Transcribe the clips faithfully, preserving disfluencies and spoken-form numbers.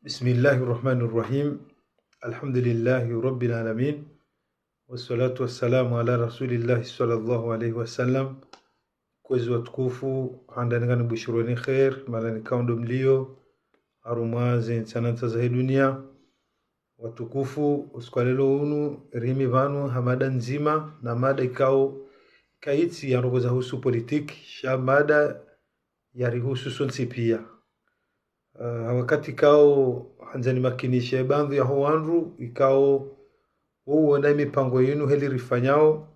بسم الله الرحمن الرحيم. الحمد لله رب العالمين. والصلاة والسلام على رسول الله صلى الله عليه وسلم. Kwezi watukufu, handani nganibushurweni khair, mahala nikao ndo mlio, harumwa ze ntsanantsa zahe dunia. Watukufu, usiku wa leo unu, rimi pvanu ha mada ndzima, na mada ikao kaitsi ya ndrongoo zahusu politiki, sha mada yarihusu sontsi pia. Ah, ha wakati ikao handza nimakinishe baadhwi yaho wandru, ikao wo wona mipango yinu heli rifanyao,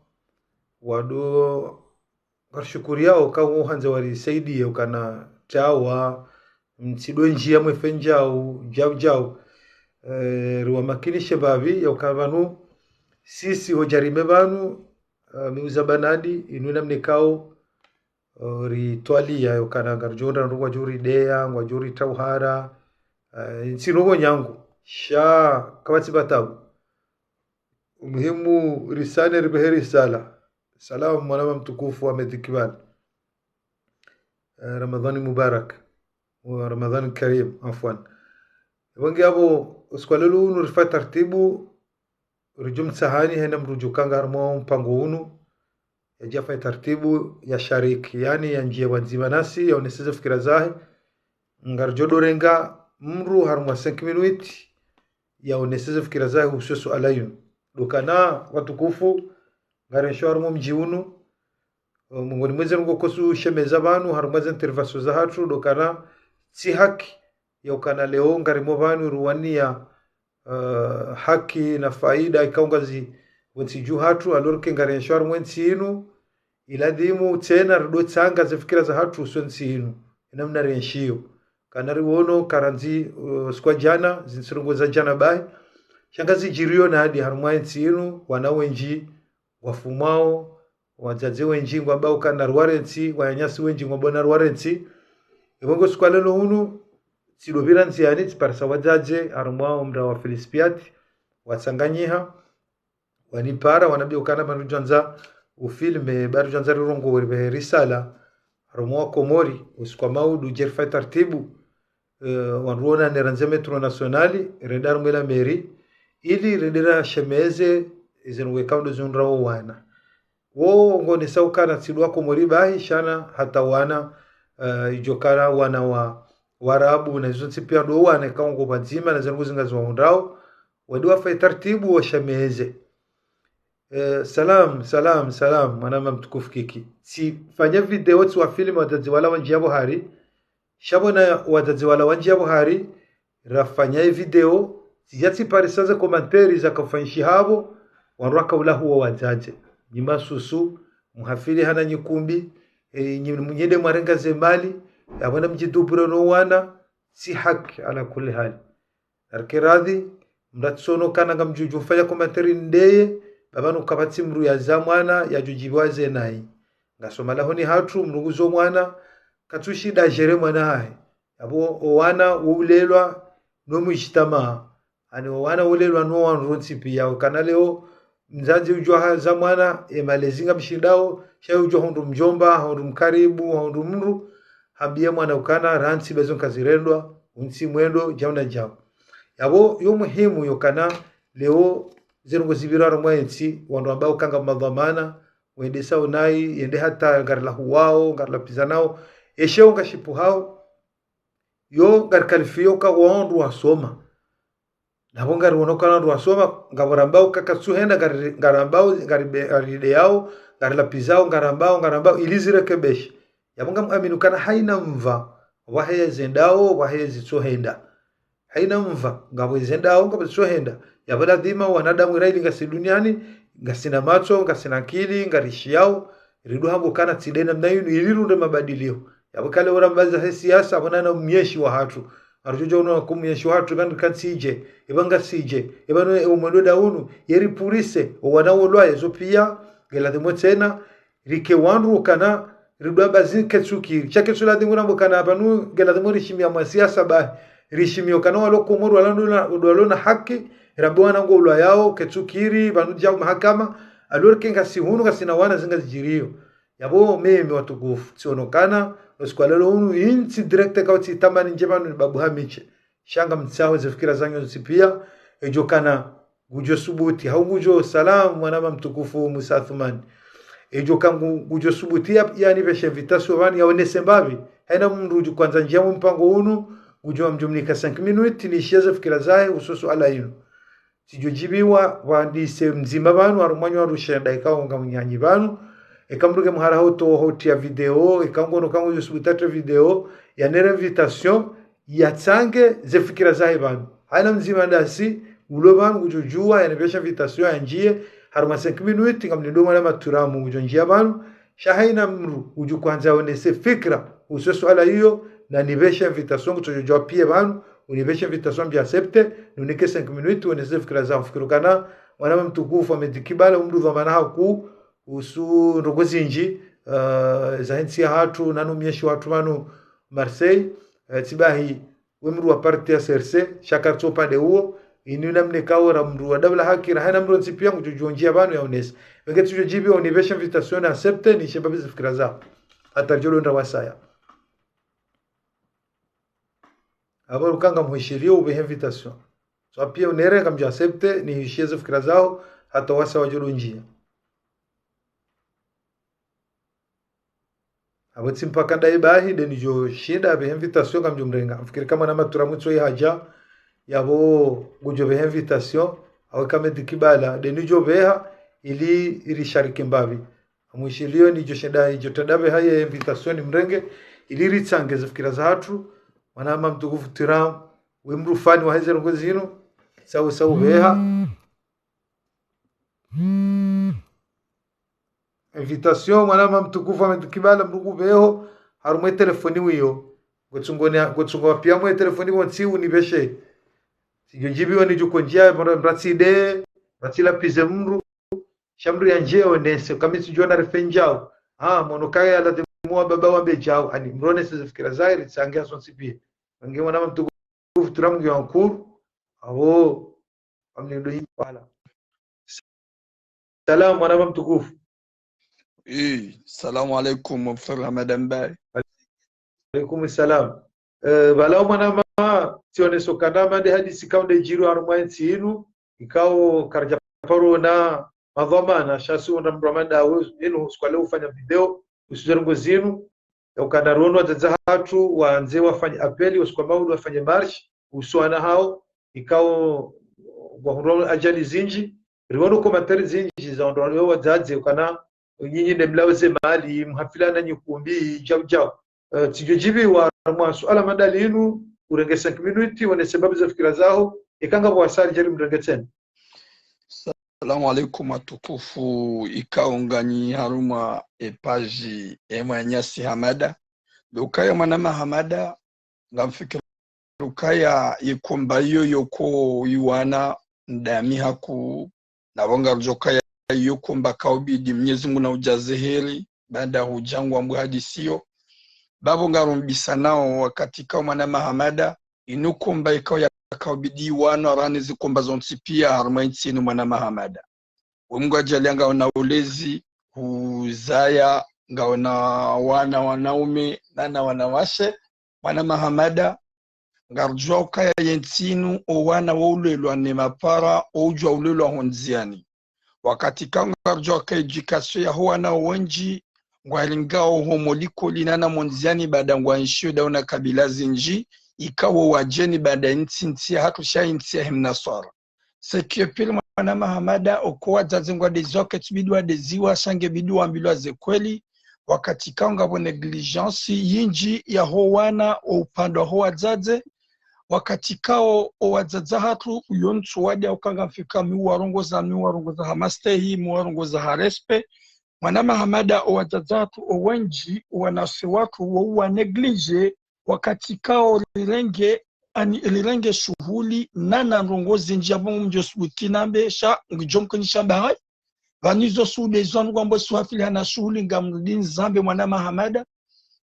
wado ngarishukuriyao ikao wo handza warisaidiye ukana tawa, mtsido njia mwefe njau, jau jau. Eh, riwamakinishe mbapvi ya ukana pvanu, sisi hojarime pvanu, eh, miuza banadi, inu namna ikao, eh, ritwalia ya ukana ngarijo ndra ndru ngwajo rideya, ngwajo ritauhara, eh, ntsi ndrongoo nyangu, sha kapvatsi pvatabu. Umuhimu risane ribehe risala. Salamu mwanama mtukufu Ahmed Kibal. Eh, Ramadhani Mubarak. Wa Ramadhani Karim, afwan. Wangi abo, usiku wa leo unu rifanye taratibu, rijo mtsahani hena mdru ujo kanga harumwa mpango unu, yaje yafanye taratibu ya shariki, yaani yanjie pvwadzima nasi, yaonese ze fikira zahe. Ngarijo dorenga mdru harumwa cinq minutes, yaonese ze fikira zahe uhusu suala yinu. Ndo ukana watukufu, ngarenshio harumwa mdji unu, eh, mongoni mweze ndrongoo kosu shemeza pvanu, harumwa ze intervention zahatru, ndo ukana tsi haki, ya ukana leo ngarimo pvanu ruwania, eh, haki na faida ikao ngazi wontsi ju hatru, alors que ngarenshio harumwa entsi inu, iladhimu tsena rido tsanga ze fikira zahatru uhusu entsi inu, enamna renshio. Kana riwono karandzi, eh, siku wa jana, zintsi ndrongoo za jana bahi, sha ngazijirio nadi harumwa entsi inu, wana wenji wafumao, wadzadze wenji ngwambao ukana riwarentsi, wananyasi wenji ngwambao na riwarentsi. Epvo ngo usiku wa leo unu, tsido pvira ndziani, tsiparisa wadzadze, harumwa omdra wa Félix Pyat, watsanganyiha, wanipara, wanambia ukana pvanu rijo andza ufilme, ba rijo andza rirongowe ribehe risala, harumwa wa Komori, usiku wa maudu, je rifanye taratibu, eh, wandru wonane randzi Metro Nationale, rende harumwa la mairie, ili rende rashemeze, eze ndrongoo ikao ndo zihundrao wana. Wo ngonesao ukana tsi ndo wa Komori bahi, sha na hata wana, eh, ijo ukana wana wa Warabu, na izo ntsi pia ndo wana ikao ngo pvwadzima, na ze ndrongoo zinga ziwahundrao, wadi wafanye taratibu washemeze. Eh, salam, salam, salam, mwanama mtukufu Kiki. Tsifanya video, tsiwafilme wadzadze wala wanjia pvo hari. Sha pvo na wadzadze wala wanjia pvo hari, rafanya ye video, tsija tsiparisa ze commentaire zakafanyishi hapvo, wandru wakaula huwa wadzadze. Nyi masusu, muhafili hana nyikumbi, eh, nyi mnyede mwarenga ze mali, apvo na mjidubure no wana, tsi haki ala kulli hali. Narike radhi, mdru atsono ukana ngamdjo djufanya commentaire ndeye, ba pvanu kapvatsi mdru yaza mwana, yadjo djibiwa ze nayi. Ngasoma lahoni hatru, mdru nguzo mwana, katsushinda ajere mwana hahe. Apvo owana wo ulelwa no mujtamaa. Yaani owana wo ulelwa no wandru wontsi pia. Ukana leo, mdzadze ujo haza mwana, e malezi ngamshindao, sha ujo hundru mdjomba, hundru mkaribu, hundru mdru, hambie mwana ukana, rantsi bezo nkazirendwa, untsi mwendo, jau na jau. Yapvo, yo muhimu yo ukana, leo, ze ndrongoo zipvira harumwa entsi, wandru wambao ukana nga madhwamana, wendesa unayi, yende hata ngarilahuwao, ngarilapvizanao, esheo ngashipuhao, yo ngarikalifio uka wandru wasoma. Napvo ngariwono ukana wandru wasoma, ngapvo rambao uka katsuhenda, ngari-, ngarambao, ngaribe-, ngarideyao, ngarilapvizao, ngarambao, ngarambao, ili zirekebeshe. Yapvo ngamwamini ukana haina mva, pvwahe zendao, pvwahe zitsohenda. Haina mva, ngapvo zendao, ngapvo zitsohenda. Yapvo ladhima wanadamu ira ili ngasi duniani, ngasina matso, ngasina akili, ngarishiao, rido hamba ukana tsi nde namna yinu, ili runde mabadilio. Yapvo kale ora mbaza he siasa, apvo nana myeshi wahatru. Arujojo uno ku myeshi wahatru, eba ndu katsije, eba ngasije, eba no, e umwendo nda unu, yeri purise, owana wolwaye, zo pia, ngeladhimu tsena, rike wandru ukana, rido amba zi ketsukiri. Sha ketsu ladhimu ramba ukana pvanu, ngeladhimu rishimia mwa siasa bahi. Rishimia ukana walo Komori wala ndula, walo na haki, ramba wana ngolwayao, ketsukiri, pvanu jau mahakama, alors que ngasi hunu, ngasina wana zinga zijirio. Yapvo mimi watukufu, tsiono ukana, usiku wa leo unu, intsi direct kautsi tamani nje pvanu ni babu hamiche. Sha ngamtsaho ze fikira zanyu zontsi pia, edjo kana ngudjo subuti, hau ngudjo, salamu, mwanama mtukufu Musa Athumani. Edjo ka ngu-, ngudjo subuti ya, yanipveshe invitation pvanu yaonese mbapvi. Haina mndru udjo kwandza ndjia mu mpango unu, ngudjo, ngamdjo mnika cinq minutes, nishiye ze fikira zahe, uhusu suala inu. Tsidjo djibiwa, wandise mdzima pvanu, harumwa nyi wandru shenda, eka ngamnyanyi pvanu, eka mndru nge mhara hauto, hautia video, eka ngono ka ngudjo subuti atre video, yanere invitation, yatsange ze fikira zahe pvanu. Haina mdzima ndasi, ulo pvanu ngudjo djuwa, yanipveshe invitation yandjiye, harumwa cinq minutes, ngamnido mwanama Turamu ngudjo ndjia pvanu, sha haina mndru udjo kwandza onese fikira, uhusu suala iyo, nanipveshe invitation, ngutsodjo djuwa pia pvanu, unipveshe invitation, ngamdjo accepter, nunike cinq minutes, onese fikira zaho. Mfikiri ukana, mwanama mtukufu Ahmed Kibala, umndru dhwamana hakuu, uhusu ndrongoo zindji, eh, zahe ntsi yahatru, nanu myeshi wahatru pvanu Marseille, eh, tsibahi, we mndru wa parti ya C R C, sha karitso upande uwo, inu namneka ora mndru wa daula haki, ra haina mndru ntsi pia ngudjo djo ndjia pvanu yaonese. Pvenge tsidjo djibiwa unipveshe invitation na accepter, nishiye mbapvi ze fikira zaho. Hata ridjo ndra wasaya. Apvo uka ngamhuishilio upvehe invitation. So pia unere ngamdjo accepter, nihishiye ze fikira zaho, hata wasaya wadjo ndjia. Apvo tsi mpaka ndayi bahi, nde nidjo shinda apvehe invitation ngamdjo mrenga. Mfikiri ka mwanama Turamu tso ihadja, yapvo ngudjo pvehe invitation, awe ka Ahmed Kibala, nde nidjo pveha, ili, ili rishariki mbapvi. Ngamhuishilio nidjo shinda, idjo trenda pveha ye invitation nimrenge, ili ritsange ze fikira zahatru, mwanama mtukufu Turamu, we mndru fani wahe ze ndrongoo zinu, sau, sau pveha. Invitation, mwanama mtukufu Ahmed Kibala, mndru ngupveho, harumwa ye telefoni wiyo. Ngutsungo ni, ngutsungo wapia mwe telefoni pvontsi unipveshe. Tsidjo djibiwa nidjo kondjia, mndru, mndru atsinde, mndru atsilapvize mndru. Sha mndru yandjie onese, kami tsidjo na refe ndjau. Ah, mono kaya ladhimu wa baba wambe djau. Ani, mndru onese ze fikira zahe, ritsange hasontsi pia. Wange mwanama mtukufu Turamu nge wankuru. Apvo, amni ndo yi pvala. Salam, mwanama mtukufu. Eh, salamu alaikum, mon frère Hamada Mbaye. Alaikum salam. Eh, pvala mwanama, tsioneso kana mande hadisi ikao nde djiri harumwa ye ntsi inu, ikao karidja paro ona madhwamana, sha si wonda mndru wa manda we, inu, usiku wa leo ufanya video, uhusu ze ndrongoo zinu, ya ukana rono wadzadze hatru, wandze wafanye appel, usiku wa maudu wafanye marche, uhusu wana hao, ikao, ngwahundrwa ajali zindji, riwono commentaire zindji za wandru walio wadzadze, ukana, nyinyi nde mlao ze mali, mhafila na nyikumbi, djau djau. Eh, tsidjo djibiwa mwa suala mada linu, urenge cinq minutes, wone sababu za fikira zaho, eka ngapvo wasaya ridje rimrenge tsena. Salamu alaikum watukufu, ikao nganyi harumwa e page ye mwananyasi Hamada. Ndo ukaya mwanama Hamada, ngamfikiri ukaya ye komba iyo yoko iwana ndami haku, na pvo ngarudjo kaya iyo komba kaubidi Mnyezi Mungu na udjaze heri, baada hudja ngwambo hadisi iyo. Bapvo ngarumbisa nao wakati kao mwanama Hamada, inu komba ikao ya kaubidi iwanwa rani zikomba zontsi pia harumwa intsi inu mwanama Hamada. We Mungu adjalia ngaona ulezi, huzaya, ngaona wana wanaume, nana wanawashe, mwanama Hamada, ngarudjua ukaya ye ntsi inu, o wana wo ulelwa ne mapara, o udjua ulelwa ho ndziani. Wakati kao ngarudjua ukaya éducation ya ho wana wendji, ngwaringao ho mo likoli nana mo ndziani baada ngwaenshio dauna kabila zindji, ikao wadjeni baada intsi, ntsi yahatru sha intsi ya himnaswara. C'est que pile mwanama Hamada, oko wadzadze ngwadeziwa, ketsubidi wadeziwa, sha ngebidi wambilwa ze kweli, wakati kao ngapvo négligence yindji ya ho wana, o upande wa ho wadzadze, wakati kao o wadzadze hatru, uyo ntsu wadi au kanga mfika mi uwarongoza, mi uwarongoza ha mastehi, mi uwarongoza ha respect. Mwanama Hamada, o wadzadze hatru, o wendji, o wanawashe watru, wo uwa négligé, wakati kao rirenge, ani rirenge shuhuli, nana ndrongoo zindji apvo mdjo subuti nambe, sha, ngidjo mkinisha bahayi. Pvanu izo sude izo anu kwambo suhafili hana shuhuli ngamrudi nizambe mwanama Hamada.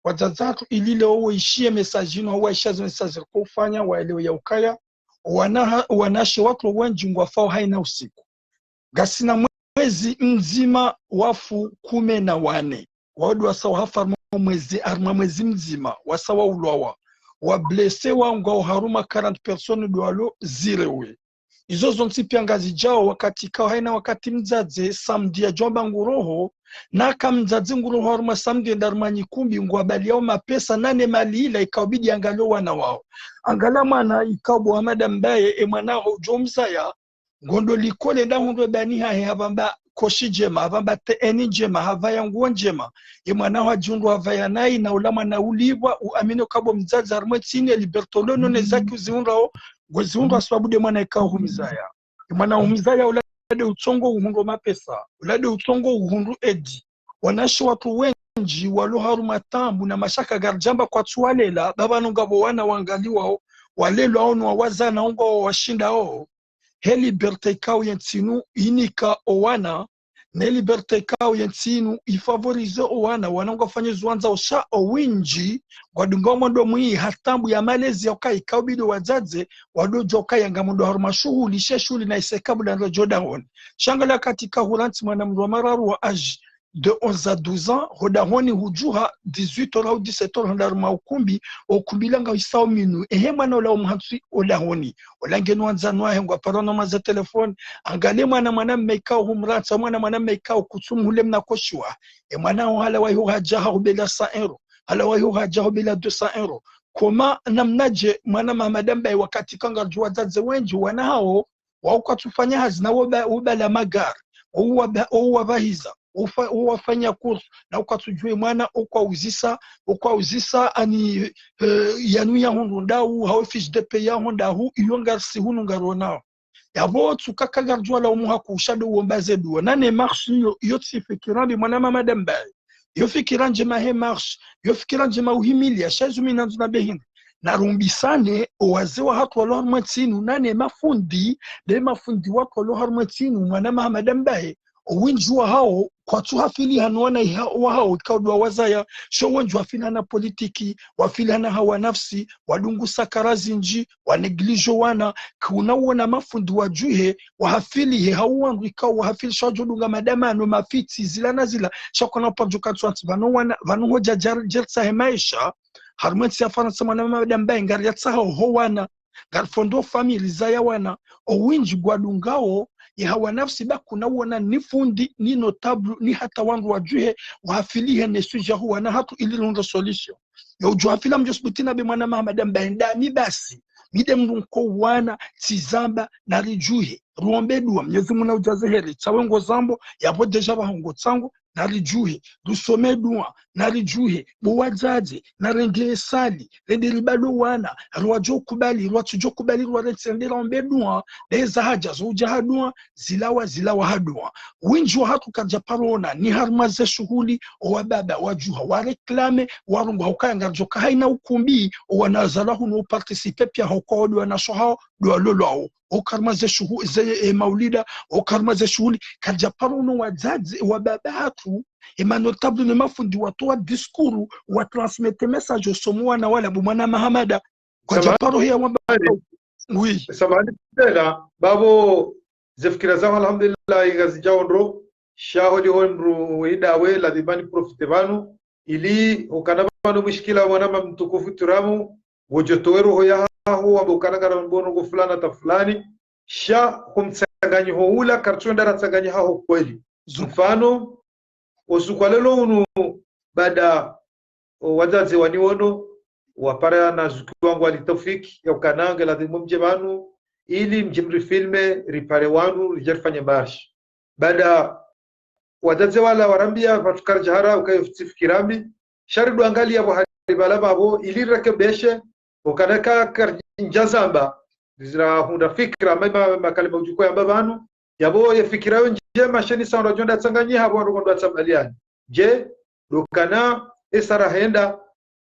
Wadzadze hatru ili leo waishiye message inu, au waishiya ze message riko ufanya, waelewe ya ukaya. Wana ha-, wanawashe watru wendji ngwafao haina usiku. Ngasina mwezi mdzima wafu kume na wane. Wawadi wasawa hafa harumwa mwezi, harumwa mwezi mdzima, wasawa ulwawa. wa blessé wao ngwao harumwa quarante personnes ndo walo zirewe. Izo zontsi pia ngazidjao wakati ikao haina wakati mdzadze samedi yadjomba nguroho, naka mdzadze nguroho harumwa samedi yenda harumwa nyikumbi ngwabaliao mapesa nane mali ila ikao bidi angalie wana wao. Angalia mwana ikao bo Hamada Mbaye, e mwana ho udjo mzaya, ngondo likoli nda hundru ebani hahe hapvamba koshi ndjema, hapvamba teeni ndjema, hapvaya nguo ndjema. Ye mwana ho hadjihundru hapvaya nayi na ula mwana ulipvwa, uamini ukaya bo mdzadze harumwa e ntsi inu e liberté ulo no ne zaki uzihundrao, ngozihundrao sababu nde mwana ikao humzaya. Ye mwana humzaya ula nde utsongo uhundru mapesa, ula nde utsongo uhundru edi. Wanashe watru wendji walo harumwa taabu na mashaka ngaridjamba kwatsu walela, ba pvanu ngapvo wana wangaliwao, walelwao no wawazaya na ongwao washindao. He liberté ikao ye ntsi inu inika o wana, ne liberté ikao ye ntsi inu ifavorisé o wana, wana ngwafanye ziwandzao sha o wendji, ngwadungao mwando mwi ha taabu ya malezi ya ukaya ikao bidi wadzadze, wadodjo ukaya ngamwendo harumwa shuhuli, she shuhuli na ise kabla ndrodjo dahoni. Sha angalia wakati ikao hurantsi mwana mndru wa mararu wa âge de onze à douze ans, ho dahoni hudjuha dix-huit heures au dix-sept heures handa harumwa ukumbi, o ukumbi ula ngauhisao minuit. Ehe mwana ula umhantsi o dahoni. Ula ngena wandzani wahe ngwaparana maze téléphone. Angalie mwana, mwana mme ikao humrantsa, mwana, mwana mme ikao kutsu mhule mna koshi wa. E mwana ho halawa iho hadja hahubela cent euros. Halawa iho hadja hahubela deux cents euros. Koma namnadje mwana Mahamada Mbaye wakati ikao ngaridjuwa wadzadze wendji wana hao, wao kwatsu fanya hazi na wo ba-, wo bala magari, wo waba-, wo wapvahiza, wo fa-, wo wafanya course, na wo kwatsu djuwa e mwana wo kwauzisa, wo kwauzisa ani, eh, yanu ya hundru ndahu, hau fiche de paie ya hundru ndahu, iyo ngarisi hunu ngaronao. Yapvo tsu kaka ngaridjuwa la umuha kusha ndo womba ze dua. Nane marche iyo, iyo tsi fikira mbi mwana Mahamada Mbaye. Iyo fikira ndjema he marche, iyo fikira ndjema uhimilia, sha izo mi nandzo nambe hindri. Narumbisane, o wazee wahatru walo harumwa e ntsi inu, nane mafundi, nde mafundi watru walo harumwa e ntsi inu, mwana Mahamada Mbaye, o wendji wahao, kwatsu hafili hanu wana iha-, wahao, ikao ndo wawazaya, sho wendji wafili hana politiki, wafili hana hawa nafsi, wadungu sakara zindji, wa négligé wana, kuna wona mafundi wadjuhe, wahafili he hau wandru ikao wahafili sha wadjo dunga madama no mafitsi, zila na zila, sha kwana upandjo katsu antsi, pvanu wana, pvanu hodja djar-, djarisa he maesha, harumwa e ntsi ya Farantsa mwana Mahamada Mbaye ngari yatsaha ho wana, ngari fondo famille zaya wana, o wendji ngwadungao, ye hawa nafsi ba kuna wona ni fundi, ni notable, ni hata wandru wadjuhe, wahafili he ne sujet ho wana hatru ili rihundre solution. Yo udjo hafila mdjo subuti nambe mwana Mahamada Mbaye ndami basi. Mi nde mndru nko wana, tsi zamba, naridjuhe. Ruombe dua, Mnyezi Mungu na udjaze heri. Tsawe ngo zambo, yapvo déjà pvaho ngo tsango, naridjuhe. Rusome dua, naridjuhe. Bo wadzadze, narende esali, rende ribalo wana, rwadjo kubali, rwatsudjo kubali, rwaretse rende raombe dua, nde za hadja zo udja ha dua, zilawa, zilawa ha dua. Wendji wahatru karidja paro ona, ni harumwa ze shuhuli, o wababa wadjuha, waréclamé, warongoa hukaya ngaridjo ka haina ukumbi, o wana wazalwa hunu uparticiper pia hauka wado wanasho hao, ndo walolwao. O harumwa ze shuhu-, ze, e, maulida, o harumwa ze shuhuli, karidja paro ona wadzadze, wababa hatru, e manotable ne mafundi watowa discours, watransmettre message osomo wana wala bo mwana Mahamada. Kwadja paro heya wamba. Oui. Samahani tena, babo, ze fikira zaho, alhamdulillah, ngazidjao ndro, sha holiho mndru idawe, lazima ni profité pvanu, ili ukana pvanu mushkila mwana mama mtukufu Turamu, wodjo towe roho yaho, wamba ukana ngara mbono ngo fulani hata fulani, sha humtsanganyiho ula, karitsu enda ratsanganyiha ho kweli. Mfano, o usiku wa lelo unu, baada o wadzadze waniwono, wapara na zuki wangu Ali Taufik, ya ukana nge ladhimu mdje pvanu, ili mdje mrifilme, ripare wandru, ridje rifanye marche. Baada wadzadze wala warambia, pvatsu karidja hara, ukayo tsi fikira mbi, sha ridjo angalia pvo hari pvala pvapvo, ili rirekebeshe, ukana ka karidja zamba, zira hundra fikira, ma, ma, makalima udjuko yamba pvanu, yapvo ye fikira yo ndjema, sheni sa wandru wadjo enda tsanganyiha, pvo wandru ndo watsambaliani. Dje, ndo ukana, esa rahenda,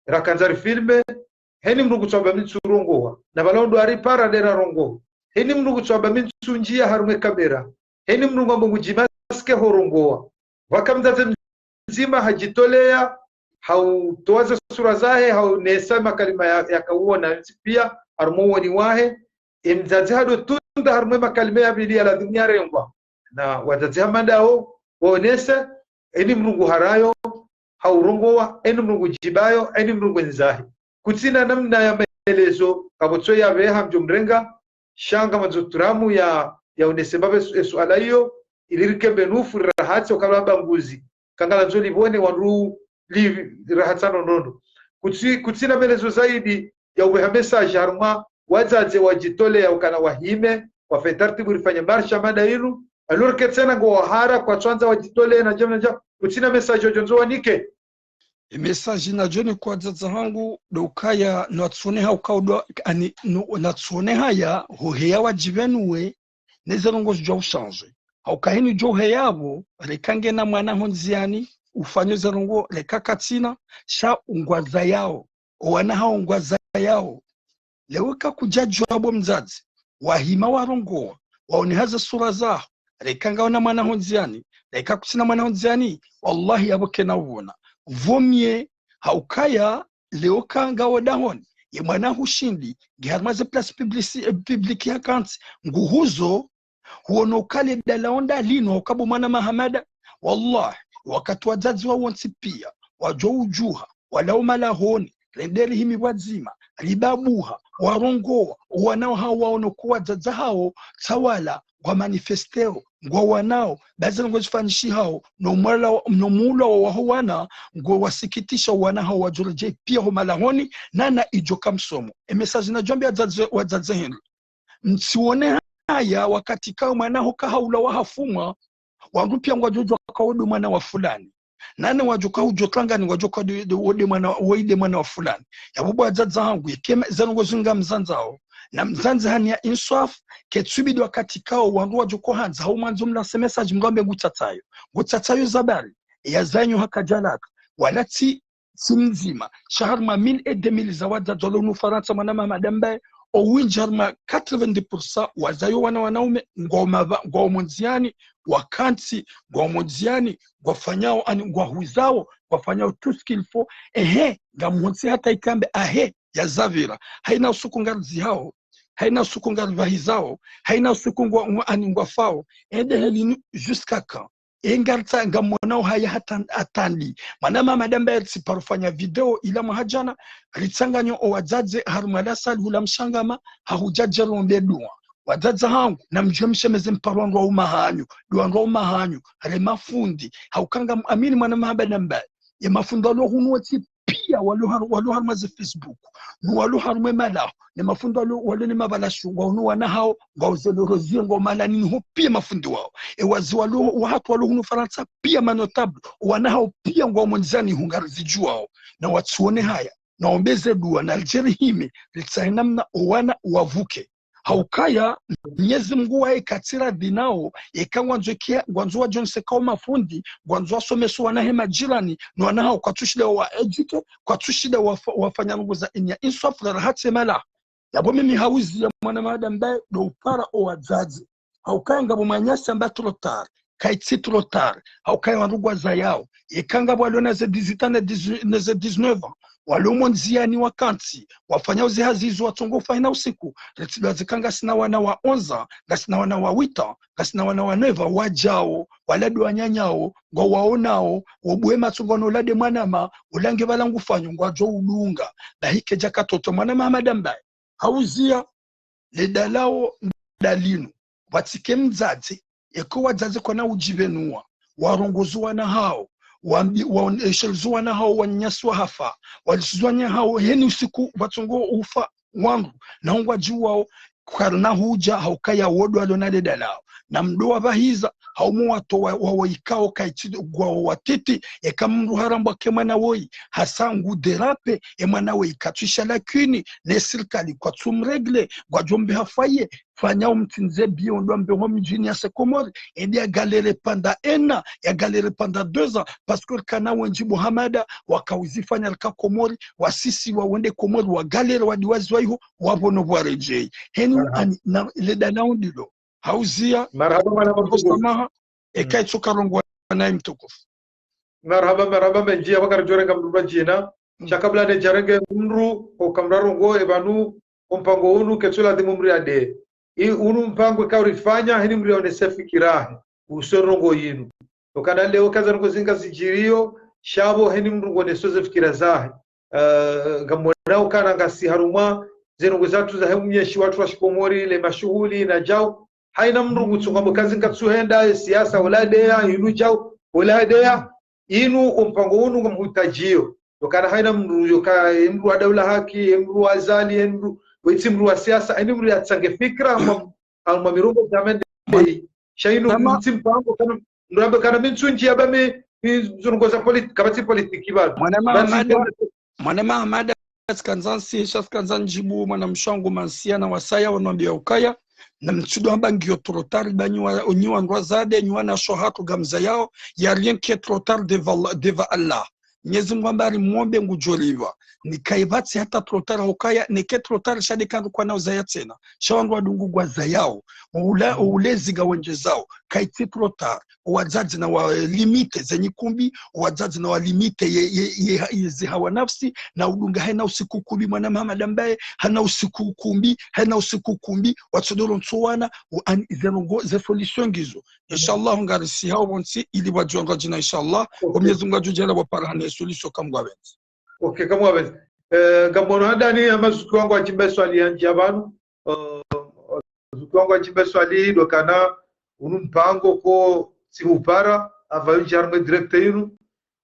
rakandza rifilme, heni mndru kutsu amba mi ntsu rongoa, na pvala ndo aripara nde rarongoa. Heni mndru kutsu amba mi ntsu ndjia harumwa e kamera. Heni mndru ngwambo ngudjimaske ho rongoa. Pvaka mdzadze mdzima hadjitolea, hautowa ze sura zahe, haunesa makalima ya, yakauona ntsi pia, harumwa uwoni wahe. E mdzadze hado tunda harumwa e makalima ya pvili ya ladhimu yarengwa. Na wadzadze hama ndawo, waonese, eni mndru ngu harayo, haurongoa, eni mndru ngu djibayo, eni mndru ngu ndzahi. Kutsina namna ya maelezo, kapvatsi yapveha mdjo mrenga, sha ngamandzo turamu ya, ya unese mbapvi esu-, esuala iyo, ili rikembe nufu rirahatse ukabla banguzi. Kangalandzo livone wandru li-, rirahatsa nonono. Kutsi-, kutsina maelezo zaidi ya upveha message harumwa wadzadze wadjitolea ukana wahime, wafanye taratibu rifanye marsha mada inu, alors que tsena ngo wahara kwatswandza wadjitolee na djamna dja, kutsina message wadjondzo wanike. E message nadjo nike wadzadze hangu, ndo ukaya natsone ha uka udwa, ani, no, natsone haya, hoheya wadjivenuwe, neze ndrongoo zidjo ushanje. Hauka hindri djo heya pvo, reka ngena mwana ho ndziani, ufanye ze ndrongoo, reka katsina, sha ungwazayao, owana hao ungwazayao. Leo ka kudjadjuwa bo mdzadze, wahima warongowa, waoneha ze sura zaho, reka ngaona mwana ho ndziani, reka kutsina mwana ho ndziani, wallahi yapvo kena uvona. Vaut mieux, haukaya, leo ka ngawo dahoni, ye mwana hushindi, nge harumwa ze place publici-, eh, publique hakantsi, nguhuzo, huono uka le dalao ndalinu, hauka bo mwana Mahamada, wallahi, wakati wadzadze wawo wontsi pia, wadjo udjuha, walao malahoni, rende rihimi pvwadzima, ribabuha, warongowa, owana hao waono uka wadzadze hao, tsawala, ngwa manifesteo, ngwa wanao, baze ngwa zifanyishihao, no mwala wa-, no muula wa waho wana, ngwa wasikitisha owana hao wadjo redjei pia ho malahoni, nana idjo ka msomo. E message nadjo ambia wadzadze, wadzadze hindri. Mtsione haya wakati kao mwana ho ka haulawa hafumwa, wandru pia ngwadjo djuwa ka wo nde mwana wa fulani. Nane wadjo ka udjo tlangani, wadjo ka nde, nde, wo nde mwana, wo nde mwana wa fulani. Yapvo bo wadzadze hangu, yeke ma-, ze ndrongoo zi ngamzandzao. Na mzandze ha nia inswaf, ketsubidi wakati kao wandru wadjo ko handza, hau mwandzo mlance message, mrambe ngutsatsayo. Ngutsatsayo ze habari, ya zanyu haka djalaka. Wala tsi, tsi mdzima. Sha harumwa mille et deux mille za wadzadze walo hunu Farantsa, mwana Mahamada Mbaye, owindji harumwa quatre-vingt-dix pour cent wazayo wana wanaume, ngwao mapva-, ngwao mo ndziani, wakantsi, ngwao mo ndziani, ngwafanyao, ani ngwahuzao, ngwafanyao tout ce qu'il faut. Ehe, ngamhontsi hata ikambe, ahe, yazapvira. Haina usiku ngarizihao, haina usiku ngaripvahizao, haina usiku ngwa, ngwa, ani ngwafao. Ende helinu jusqu'à quand? E ngaritsa ngamonao haya hata, hata ndi. Mwana Mahamada Mbaye ritsi paro fanya video ila mwaha djana, ritsanganyo owadzadze harumwa la salle hula Mshangama, hahudja dje rombe dua. Wadzadze hangu, namdjuwe mshemeze mparo wandru wa uma hanyu, dua wandru wa uma hanyu, re mafundi, hauka ngamwamini mwana Mahamada Mbaye. Ye mafundi walo hunu wontsi pia walo har-, walo harumwa ze Facebook, no walo harumwa e malaho, ne mafundi walo, walo ne mabalashu, ngwao no wana hao, ngwao ze lorozie, ngwao malanini ho pia mafundi wao. E wazee walo, wahatru walo hunu Farantsa pia manotable, owana hao pia ngwao mo ndziani hu ngarizidjuwao. Na watsione haya, na ombeze dua, na ridje rihime, ritsahe namna owana wavuke. Haukaya, Mnyezi Mngu waye katsi radhi nao, yeka ngwandzo kia, ngwandzo wadjonse kao mafundi, ngwandzo wasomese owana he majirani, no wana hao kwatsushinda wa éduquer, kwatsushinda wafa-, wafanya ndrongoo za inya inswaf la rahatse mala. Yapvo mimi hauziya mwana Mahamada Mbaye ndo upara owadzadze. Haukaya ngapvo mwananyasi amba trop tard, kaitsi trop tard, haukaya wandru ngwazayao. Yeka ngapvo walo na ze dix-huit ans na dix-huit, na ze dix-neuf ans, walo mo ndziani wakantsi, wafanyao ze hazi izo watsongo ufa haina usiku, ritsidjuwa zika ngasina wana wa onze ans, ngasina wana wa huit ans, ngasina wana wa neuf ans, wadjao, wala ndo wanyanyao, ngwawaonao, wobuwe matso ngwaono ola nde mwanama, ola nge pvala ngufanyo, ngwadjo udunga. Bahi kedja katoto mwana Mahamada Mbaye. Hauziya, le dalao ndalinu, pvatsike mdzadze, eka wadzadze kwana udjipvenua, warongoze owana hao, wambi-, waoneshelezo owana hao, wananyasi wahafa, walisizo owana hao, heni usiku pvatsongo ufa wandru, na ngwadjuwao, karina hudja, haukaya wo ndo walo na le dalao. Na mdo wapvahiza, haumo watowa, wa, waikao kaitsi ngwao watiti, eka mndru harambwa ke mwana woyi, hasa ngu déraper, e mwana woyi katsuisha lakini, ne sirikali kwatsu mrégler, ngwadjo mbe hafaye, fanya umtsindze bio ndo ambe ho mdjini yase Komori, ende ya galère pendant un an, ya galère pendant deux ans, parce que rikana wendji bo Hamada, wakauzifanya rika Komori, wasisi wa wende Komori, wa galère wadiwaziwa iho, wapvono pvwaredjei. Heni Aha. ani, na, le dalao ndilo. Hauziya, Marahaba, marahaba, mtukufu. Samaha, eka Mm. itsoka rongowa nayi mtukufu. Marahaba, marahaba, mendji, apvaka ridjorenga mndru mba djina. Mm. Sha kabla nedjarenge mndru, oka mrarongoa, e pvanu, ompango unu, ketsu ladhimu mri ade. I unu mpango eka urifanya, heni mri yaonese fikira yahe, uhusu ndrongoo yinu. Okana leo kaza ndrongoo zinga zidjiriyo, sha pvo heni mndru ngoneso ze fikira zahe. Eh, ngamwonao ukana ngasi harumwa ze ndrongoo zatru zahe mnyeshi watru wa shikomori, le mashuhuli na djau. Haina mndru ngutso kwamba kazi ngatsuhenda, e siasa, ola deya, inu djau, ola deya. Inu, o mpango unu ngamhutadjio. Yokana haina mndru, yoka, e mndru wa daula haki, e mndru wa Azali, e mndru, wetsi mndru wa siasa, e mndru yatsange fikira, harumwa, harumwa mirongoo ya mendeleyi. Sha inu, mtsi mpango, kana, mndru ambe kana mi ntsundji, amba mi, mi ntsundji za politi-, kapvatsi politiki pvanu. Mwana mama Mada, mwana mama Mada, tsikandza nsi, sha tsikandza ndjibu, mwana mshangu mansia na wasaya, wanwambia ukaya, na mtsudo amba ngiyo trop tard, ba nyi wa, nyi wandru wazade, nyi wanasho hatru ngamzayao, y a rien qui est trop tard devant, devant Allah. Mnyezi Mungu amba ari mwombe ngudjolipva. Neka kapvatsi hata trop tard ukaya, neke trop tard sha neka ndo kwana uzaya tsena. Sha wandru wadungu ngwazayao. Ula, ulezi ngawendjezao. Kaitsi trop tard. Wadzadze na wa limite ze nyikumbi, wadzadze na wa limite ye, ye, ye, ye zihawa nafsi, na udunga hena usiku kumbi mwana mama Mada mbaye, hena usiku kumbi, hena usiku kumbi, watsodolo ntsowana, wa an, ze ndrongoo, ze solution ngizo. Inshallah, ngarisihao pvontsi, ili wadjuwa ngwadjina, inshallah. Okay. O Mnyezi Mungu adjudjela waparahane solution kamwe ngwapvendzi. Okay, kamwe ngwapvendzi. Eh, ngamwono handani, hama zuki wangu adjimbe swali yandjiya pvanu. Eh, zuki wangu adjimbe swali, ndo kana, unu mpango ko, tsihupara, apvayo ndjia harumwa direct inu.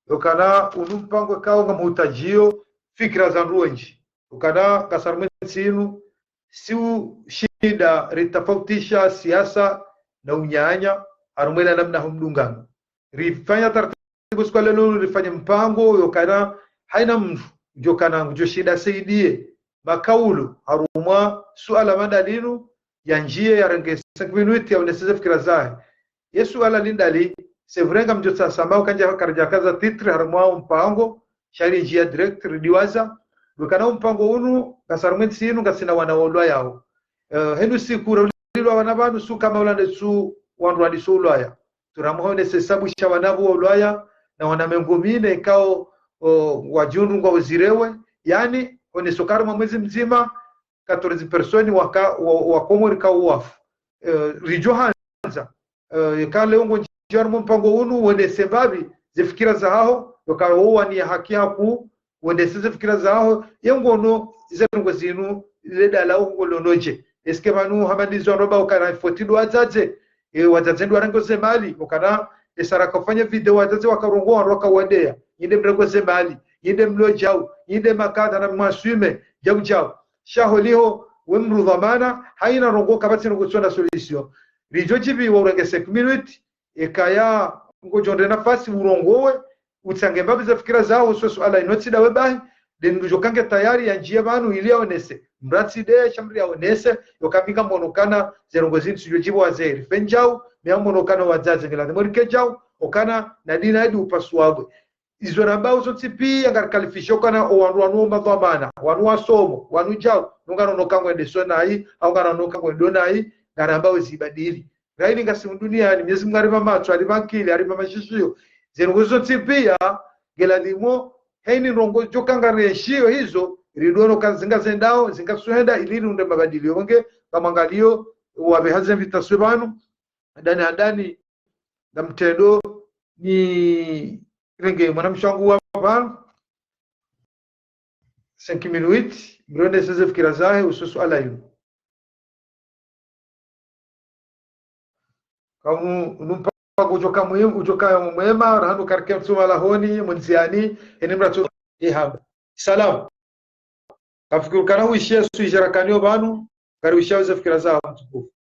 Ndo kana, unu mpango kao ngamhutadjio, fikira za ndru wendji. Ndo kana, ngasi harumwa ntsi inu, si ushinda ritafautisha siasa na unyanya, harumwa ila namna ho mdungano. Rifanya taratibu siku ya leo rifanye mpango, yokana, haina mndru, yokana, ngudjoshinda saidiye, makaulu, harumwa suala mada linu, yandjiye, yarenge cinq minutes, yaonese ze fikira zahe. Ye suala lindali, c'est vrai ngamdjotsaha samaha, kandja, karidjakaza titre, harumwa mpango, sha rindjiya direct, ridiwaza, ndo kana mpango unu, ngasi harumwa ntsi inu, ngasina wana wolwayao. Eh, henu siku raulilwa wana pvanu, su kama ula nde su wandru waliso ulwaya. Turamuha onese hisabu sha wana pvo ulwaya, na wana mengo mine kao, o, wadjundru ngwauzirewe, yani, onese ukaya harumwa mwezi mdzima, quatorze personnes waka, wa, wa Komori kao wafu. Eh, ridjo handza, eh, eka leo ngondjia harumwa mpango unu, wonese mbapvi, ze fikira zahaho, yoka wo waniya haki haku, wonese ze fikira zahaho, ye ngono, ze ndrongoo zinu, le dala wo ngolonodje. Est-ce que pvanu hama ndizo ndo amba ukana faut ndo wadzadze, e, wadzadze ndo warenge ze mali, ukana, e, sara kafanya video wadzadze wakarongoa, wandru wakawadeya, nyi nde mrenge ze mali, nyi nde mlo djau, nyi nde makadha na mwaswime, djau djau. Sha holiho, we mdru dhwamana, haina ndrongoo kapvatsi ndrongoo tsona solution. Ridjo djibiwa urenge cinq minutes, ekaya ngodjo ndre nafasi urongowe, utsange mbapvi ze fikira zaho, so suala inu tsi ndawe bahi, nde mdru djo kange tayari yandjiye pvanu ili yaonese. Mdru tsi nde, sha mdru yaonese, yoka mi ngamwono ukana, ze ndrongoo zinu tsidjo djibu wazee, rife ndjau, mi ngamwono ukana wadzadze ngela, nde mori ke djau, ukana, na dina edi upasuabwe. Izo rambao zontsi piya ngarikalifisho ukana o wandru wanu madhwamana, wanu wasomo, wanu djau, nunga nono kangwe ndeso nayi, au nga nono kangwe ndo nayi, ngarambao zibadili. Raili ngasi mduniani, Mnyezi Mungu haripva matso, haripva nkili, haripva mashishiyo. Ze ndrongoo zontsi piya, ngela limo, heni ndrongoo djo kangarienshiyo hizo, ridjono ka zinga zendao, zinga suhenda, ili riundre mabadiliyo. Wenge, ngamwangaliyo, wapve hazi invitation pvanu, handani, handani, ngamtrendo nirenge mwanamshe wangu wa pvanu, cinq minutes, mrionese ze fikira zahe, uhusu suala linu. Kamu, numpa kudjoka muhimu, udjoka mwema, rahanu karike mtsuma lahoni, mundziani, eni mratsu ihamba. Salam. Kafikiri ukana huishiya sujet rakaniyo pvanu, kari huishiya ze fikira zaho mtukufu.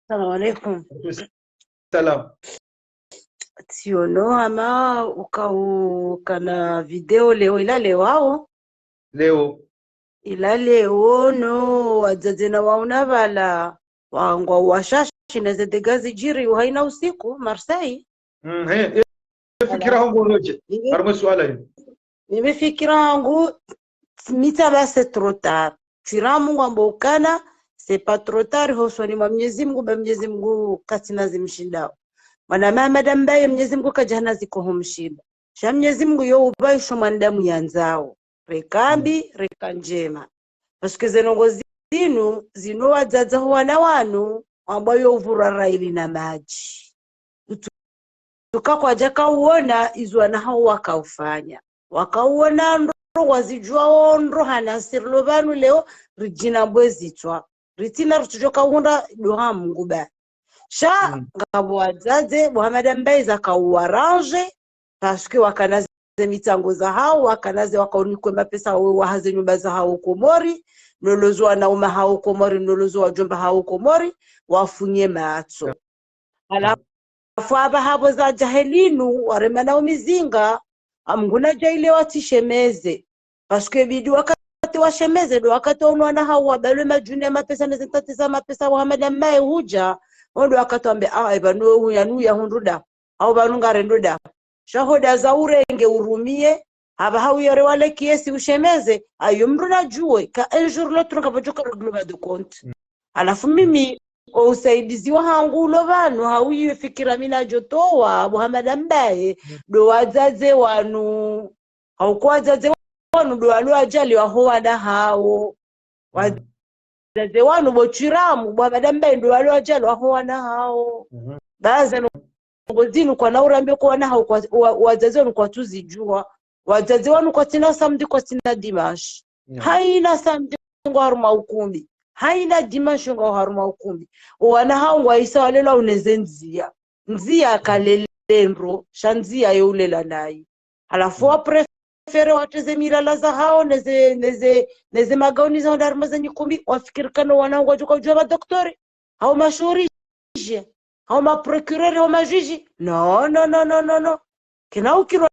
Salamu alaikum. Salam. Tsiono hama ukao ukana video leo ila leo hao. Leo. Ila leo no wadzadze na wauna pvala wangwa washashi na ze dégâts zidjiri uhaina usiku, Marseille. Mm, he, he, fikira hangu ngodje. Harumwa suala hili. Mimi fikira hangu, mi tsamba c'est trop tard. Tsiramu ngwambo ukana, c'est pas trop tard, hosoni mwa Mnyezi Mungu, ba Mnyezi Mungu katsina zimshindao. Mwana mama Mada mbaye Mnyezi Mungu kadjana ziko humshinda. Sha Mnyezi Mungu yo upva isho mwanadamu yandzao. Reka mbi, reka ndjema. Parce que ze ndrongoo zinu, zinu wadzadze ho wana wanu, wambwa yo uvurwa raili na madji. Utu-, utuka kwadjaka uona, izo wana hao wakaufanya. Wakauona ndo ngwazidjuwao ndro hana sirilo pvanu leo, ridjina mbwe zitswa. Ritsina ritsudjoka uhundra ndo ha Mungu ba. Sha, ngapvo wadzadze, bo Hamada Mbaye zaka uwaranje, parce que wakana ze mitsango zahao, wakana ze wakaunikwe mapesa wawe wahaze nyumba zahao Komori, nolozo wanaume hao Komori, nolozo wadjomba hao Komori, wafunye matso. Halafu apvaha pvo zadja helinu, waremana umizinga, amnguna djaile watsishemeze. Parce que bidi wakati washemeze, ndo wakati wanu wana hao wabalwe madjuni ya mapesa, neze ntati za mapesa, bo Hamada Mbaye hudja, ondo wakati wambe, ah, eba nuwe huya, nuya hundruda, hau pvanu ngarendruda. Sha hoda za urenge urumie, hapvaha uyore wale kiesi ushemeze, ayo mndru nadjuwe, ka un jour l'autre ngapvodjoka réglement de compte. Halafu mimi, o usaidizi wahangu ulo pvanu, hau iyo fikira mi nadjotowa, bo Hamada Mbaye, ndo wadzadze wanu, hauka wadzadze wanu ndo walo wadjaliwa ho wana hao. Wadzadze wanu bo Chiramu, bo Hamada Mbaye ndo walo wadjaliwa ho wana hao. Baza ndrongoo zinu kwana urambe ko wana hao kwa, wa, wadzadze wanu kwatsuzidjuwa. Wadzadze wanu kwatsina samedi, kwatsina dimanche. Haina samedi ngwa harumwa ukumbi. Haina dimanche ngwa harumwa ukumbi. O wana hao ngwaisa walelwa uneze ndziya. Ndziya kalele ndro, sha ndziya yo ulela nayi. Halafu wa préféré watreze milala zahao, neze, neze, neze magauni zahao nda harumwa ze nyikumbi, wafikiri kana wana ngwadjoka udjuwa madoktori, hau mashorije, hau maprocureur, hau majuji. Non, non, non, non, non, non. Kena ukirwa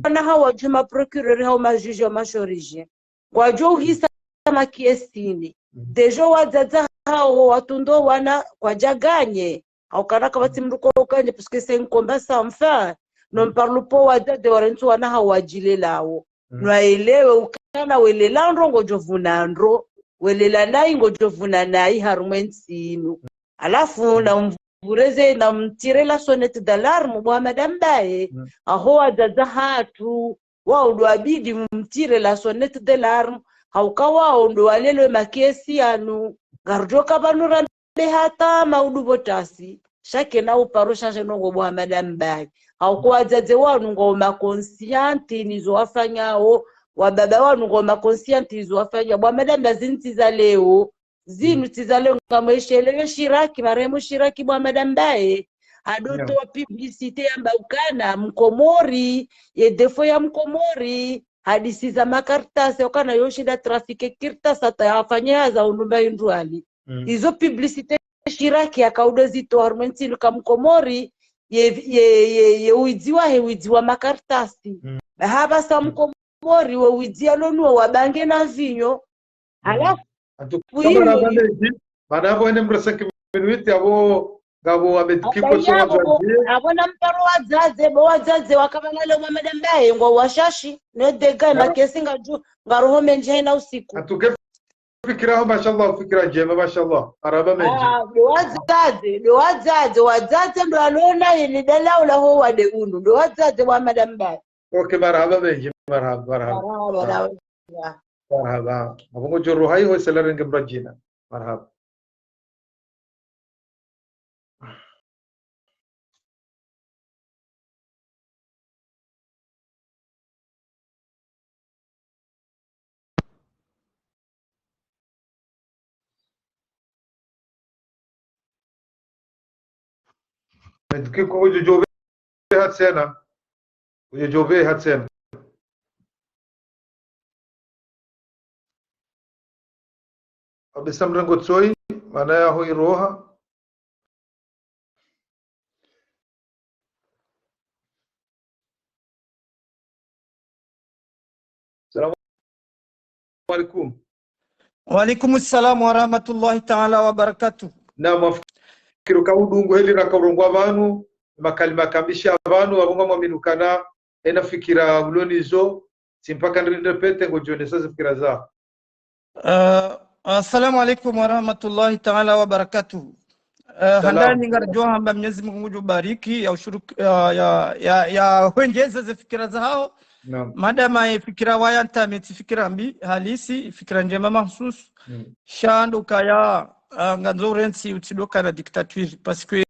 wana hao wadjuwe maprocureur, hau majuji, hau mashorije. Ngwadjo uhisa makiesini. Déjà wadzadze hao watsundo wana kwadjaganye. Hauka na kapvatsi mndru ko uganye, parce que c'est un combat sans fin. Non, parle po wadzadze warentsi wana hao wadjilelao. Nwaelewe ukana welela ndro ngodjovuna ndro. Welela nayi ngodjovuna nayi harumwa entsi inu. Halafu na mvureze, na mtire la sonnette d'alarme, bo Hamada Mbaye. Aho wadzadze hatru, wao ndo wabidi mtire la sonnette d'alarme, hauka wao ndo walelwe makiesi yanu. Ngarudjoka pvanu rambe hata maudu pvo tasi. Sha kena uparo sha ze ndrongoo bo Hamada Mbaye. Hauka wadzadze wanu ngwao maconscients nizo wafanyao, wababa wanu ngwao maconscients nizo wafanyao. Bo Hamada Mbaye zinu tsi za leo. Zinu tsi za leo, ngamwesheleo Shiraki, marehemu Shiraki bo Hamada Mbaye. Hadotowa publicité yamba ukana Mkomori, ye défaut ya Mkomori, hadisi za makartasi, ukana yo shinda trafiquer kartasi hata yafanye haza unumba indru hali. Izo publicité Shiraki yakaudo zitowa harumwa entsi inu ka Mkomori, ye, ye, ye, ye widzi wahe widzi wa makartasi. Ba hapvasa Mkomori we widzi yalo nuwo wa bange na vinyo. Halafu, en tout cas, marahaba mendji. Mana apvo ene mndru cinq minutes, apvo, ngapvo Ahmed Kiko, apvo, apvo na mparo wadzadze, bo wadzadze waka pvanu leo bo Hamada Mbaye, ngwao washashi, ne dega, makiesi ngaju, ngaroho mendji haina usiku. En tout cas, fikira ho, mashallah, fikira ndjema, mashallah. Marahaba mendji. Ah, ndo wadzadze, ndo wadzadze, wadzadze ndo walona ili dala ula ho wade unu, ndo wadzadze bo Hamada Mbaye. Ok, marahaba mendji, marahaba, marahaba. Marahaba, marahaba. Marahaba. Apvo ngodjo ruha iho isela renge mradjina. Marahaba. Ahmed Kiko, udjo djobe ha tsena. Udjo djobe ha tsena. Abisa mrengo tsoyi, mana yaho iroha. Salamu alaikum. Wa alaikum salam wa rahmatullahi ta'ala wa barakatuh. Na mafikira ka udungu heli raka urongoa pvanu, makalima kambishi ya pvanu, apvo ngamwaminu ukana ena fikira ulo nizo, tsi mpaka nirinde pete ngodjo nesa ze fikira za. Eh, assalamu alaikum wa rahmatullahi ta'ala wa barakatuh. Eh, handani ngaridjo hamba Mwenyezi Mungu ngudjo bariki, ya ushuru, ya, ya, ya, ya hwendjeze ze fikira zahao. Madama ye fikira waya ntame tsi fikira mbi, halisi, fikira ndjema mahsus. Sha ndo ukaya, ah, ngandzo urentsi utsidjoka na dictature, parce que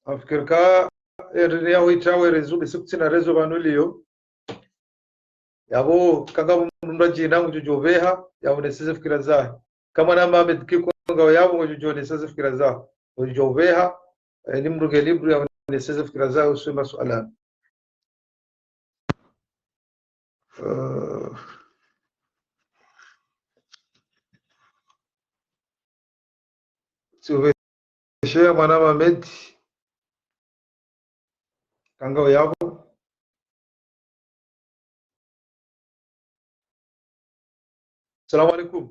Nafikiri ka, eh, ri ya huitawe rezo, basi kutsina rezo pvanu liyo. Yapvo, kanga mndru adjina ngudjo djoveha, yapvo neseze fikira zahe. Kamwe na Mohamed Kiko ngao yapvo ngudjo neseze fikira zahe. Ngudjo djoveha, eh, ni mndru nge libre yapvo neseze fikira zahe, uswe masuala. Eh, Silvestre, mwana Mohamed, kanga yapvo. Salamu alaikum.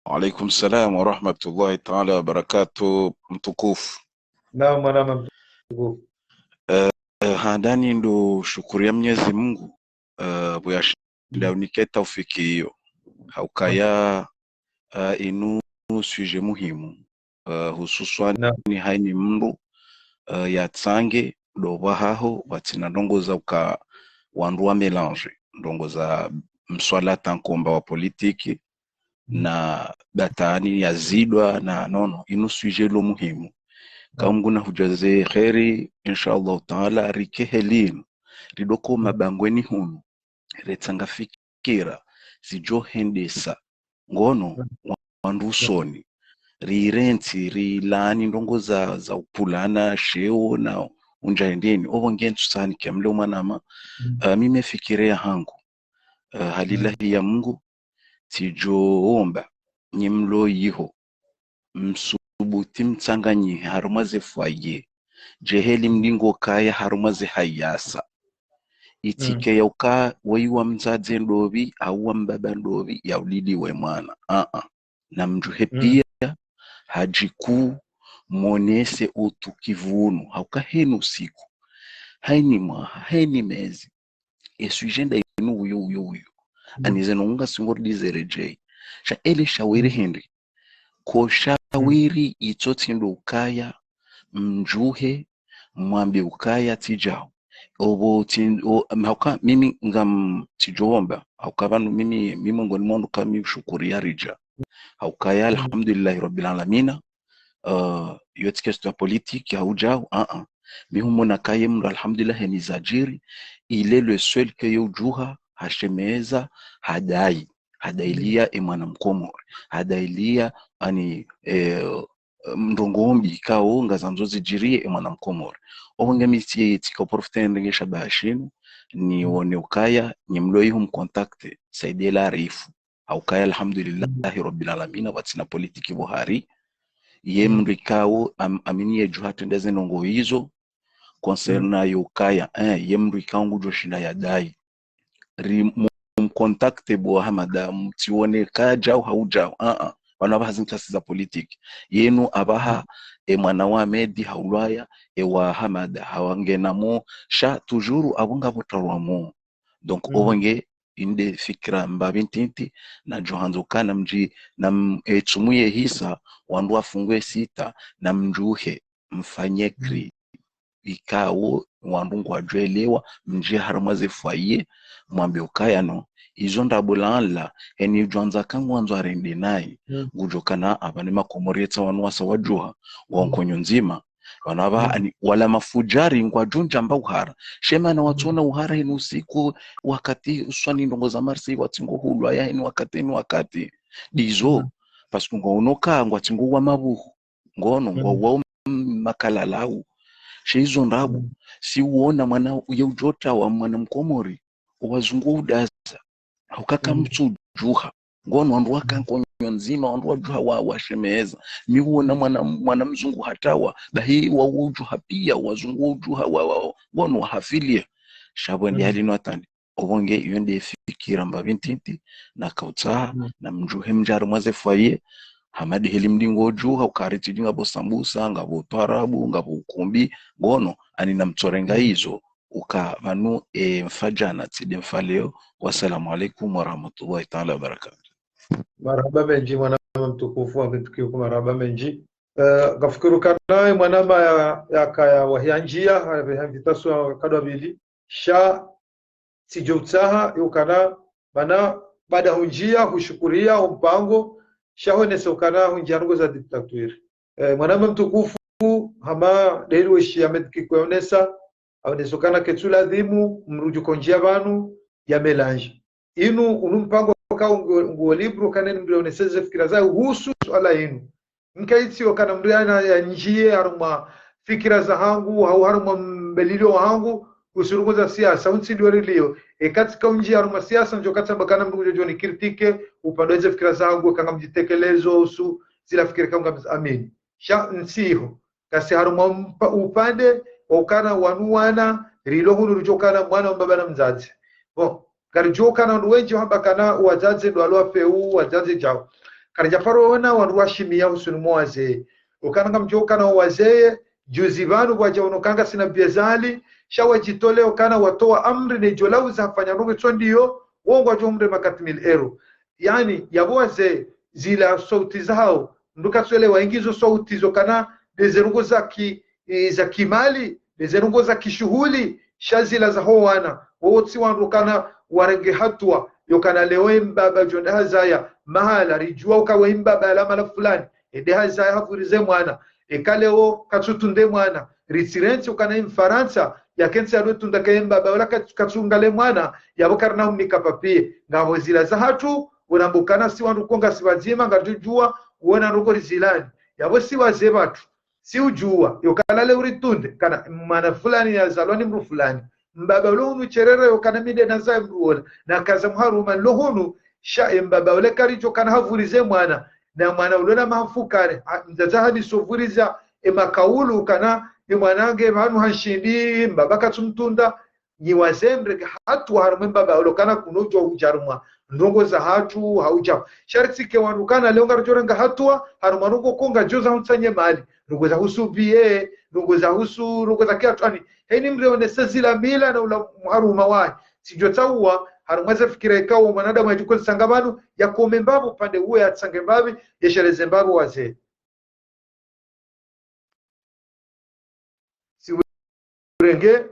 Wa alaikum salam wa rahmatullahi ta'ala wa barakatuh, mtukufu. Naam, mwana mtukufu. Eh, eh, handani ndo shukuriya Mwenyezi Mungu, eh, pvo yashinda unike taufiki iyo. Haukaya, eh, inu sujet muhimu, eh, hususwani Naam. Haini mndru, eh, yatsange ndo pvahaho, pvatsina ndrongo za uka wandru wa mélange, ndrongo za mswala tankomba wa politiki, na batani yazidwa na nono, inu sujet lo muhimu. Ka Mungu nahudjaze kheri, inshallah taala, rike helinu, ridoko mabangweni hunu, retsanga fikira zidjo hendesa, ngono, wa- wandru usoni, rirentsi, rilani ndrongo za, za upvulana sheo na undja hendeni, opvo nge ntsusani kiamle mwanama, eh, mi me fikira yahangu, eh, halilahi ya Mungu, tsidjo omba, nyi mlo iho, msubuti mtsanganyihe harumwa ze foyer. Djeheli mlingo kaya harumwa ze hayasa. Itsike ya uka weyi wa mdzadze ndopvi, au wa mbaba ndopvi, ya ulili we mwana. Aa. Na mdjuhe pia, hadjiku, monese utukivu unu, hauka heni usiku, haini mwaha, haini mezi. E sujet nda inu uyu, uyu, uyu. Ani zeno ngu ngasingo ridizere dje. Sha ele shawiri hindri. Ko shawiri itso tsi ndo ukaya, mdjuhe, mwambe ukaya tsi djao. Opvo tsi-, o, hauka mimi ngam tsidjo omba. Hauka pvanu mimi, mimi ngoni mwa wandru kami ushukuri ya ridja. Haukaya, alhamdulillahi rabbil alamina. Eh, iyo tsi question ya politiki, hau djao, aa. Mi humona kaye mndru, alhamdulillah, heni zadjiri, il est le seul ke yo udjuha, hashemeza, hadai. Hadailia e mwana Mkomori. Hadailia, ani, eh, ndrongo mbi kao ngazandzo zidjiriye e mwana Mkomori. Opvo nge mi tsi yeye tsika uprofite nirenge shabaha shinu, nione ukaya, nyi mlo iho mcontacte, Said El Arif. Haukaya alhamdulillahi rabbil alamina, pvatsina politiki pvo hari. Ye mndru ikao am-, amini yedjuha trende ze ndrongo izo, concernant yo ukaya, eh, ye mndru ikao ngudjo shinda yadai. Ri mu-, mcontacte bo Hamada, mtsione kadjao hau djao. Aa, pvanu apvaha zintsi za politiki. Yenu apvaha, e mwana wa Ahmed haulwaya, e wa Hamada hawangenamo, sha toujours apvo ngapvo tarwamo. Donc, opvo nge inde fikira mbapvi ntiti, na djo handzo kana mdji, na m-, e tsumu ye hisa, wandru wafungwe sita, na mdjuhe, mfanye cri. Ikao, wandru ngwadjo elewa, mdje harumwa ze foyer, mwambe ukaya no. Izo ndrabo lanla, heni djwandza ka ngwandzo arende nayi, ngudjo kana apva ni Makomori etsa wanu wasa wadjuha, ngwa nkonyo ndzima, Wana apvaha ani, wala mafudjari ngwadjo ndjamba uhara. She mana watsona uhara heni usiku wakati uswani ndrongo za Marseille watsingo hulwaya heni wakati heni wakati. Ndizo, parce que ngwaono ka ngwatsingo wa mabuhu. Ngono, ngwa wao makalalau. She izo ndrabo, si uona mwana uye udjo tawa mwana Mkomori, owazungu udaza. Hauka kamtsudjuha. Ngono wandru waka nkonyo ndzima, wandru wadjuha wa, washemeza. Mi uona mwana, mwana mzungu hatawa, bahi wa udjuha pia, wazungu udjuha wa, wa, ngono wahafilia. Sha pvo nde hali no atani. Opvo nge iyo nde fikira mbapvi ntiti, na kautsaha, na mdjuhe mdje harumwa ze foyer, Hamada heli mlingo udjuha, ukari tsidji ngapvo sambusa, ngapvo twarabu, ngapvo ukumbi, ngono, ani na mtsorenga izo, uka pvanu, e, mfa djana, tsi nde mfa leo. Wassalamu alaikum warahmatullahi taala wabarakatuh. Marahaba mendji, mwanama mtukufu, wa mtukufu, marahaba mendji. Eh, ngafikiri ukana, mwanama ya, yakaya wahiandjia, ha, ha invitation ya kadwa mbili. Sha, tsidjo utsaha, ukana, mana, baada hundjia, hushukuria, umpango, sha honese ukana, hundjia ndrongo za dictature. Eh, mwanama mtukufu, hama ndeli weshi Ahmed Kiko yaonesa, yaonesa ukana ketsu ladhimu mdru udjo kondjia pvanu ya mélange. Inu unu mpango ka nguo, nguo libre, kana ni mdru yaonese ze fikira zahe uhusu suala inu. Nkaitsi ukana mdru yana yandjie harumwa fikira zahangu, hau harumwa mbeleleo wahangu, uhusu ndrongoo za siasa, untsi ndo rilio. Eka tsika undjia harumwa siasa, ndjo katsamba kana mdru udjo ni critiquer, upande ze fikira zahangu, eka ngamdjitekelezo, uhusu zila fikira eka ngamziamini. Sha ntsiho. Kasi harumwa mpa-, upande, ukana wanu wana, rilo hunu ridjo kana mwana wa mbaba na mdzadze. Bon, ngaridjo kana wandru wendji wahamba kana wadzadze ndo walo wafeu, wadzadze djao. Karidja paro ona wandru washimia husuni mwa wazee. Ukana ngamdjo kana wazee, juzi pvanu wadja ono kanga sina biezali, sha wadjitole ukana watowa amri ne djo lauza hafanya ndrongoo tso ndiyo, wo ngwadjo mrema quatre mille euros. Yaani, yapvo wazee, zila sauti zahao, mdru katsuelewa ingizo sauti zo kana, ndeze ndrongoo za ki, e, za kimali, ndeze ndrongoo za kishuhuli, sha zila zaho wana, wowo tsi wandru kana warenge hatua, yo kana leo ye mbaba djo nde hazaya, mahala, ridjua uka we mbaba yala mahala fulani, ende hazaya hapvurize mwana, eka leo katsutunde mwana, ritsirentsi ukana ye Mfarantsa, yakentsi yalo tunda ka ye mbaba, wala katsu-, katsunga le mwana, yapvo karina humnika papier. Ngapvo zila zahatru, unambo ukana si wandru konga si wadzima, ngaridjo djua, uona ndrongoo rizilani. Yapvo si wazee pvatru, si udjua, yo kana le uritunde, kana mwana fulani yazalwa ni mdru fulani. Mbaba ulo hunu sherere yo kana mi nde nazaye mdru wola, na kaza mharuma lo hunu, sha ye mbaba ule karidjo kana hapvurize mwana, na mwana ulo na mafukare, ha, mdzadze haniso pvuriza, e makaulu kana, e mwana nge pvanu hanshindi, mbaba katsumtunda, nyi wazee mrenge hatua harumwa ye mbaba ulo kana kuno djo udja harumwa ndrongoo zahatru, haudja. Sha ritsike wandru kana leo ngaridjo renga hatua, harumwa ndrongoo konga djo za huntsanye mali, ndrongoo za husu biye, ndrongoo za husu, ndrongoo za kiatwani. Heni mdru yaonese zila mila na ula mharuma wahe. Tsidjo tsauwa, harumwa ze fikira ikao mwanadamu yadjo kozisanga pvanu, yakome mbapvo upande uwe yatsange mbapvi, yesheleze mbapvo wazee. Si urenge,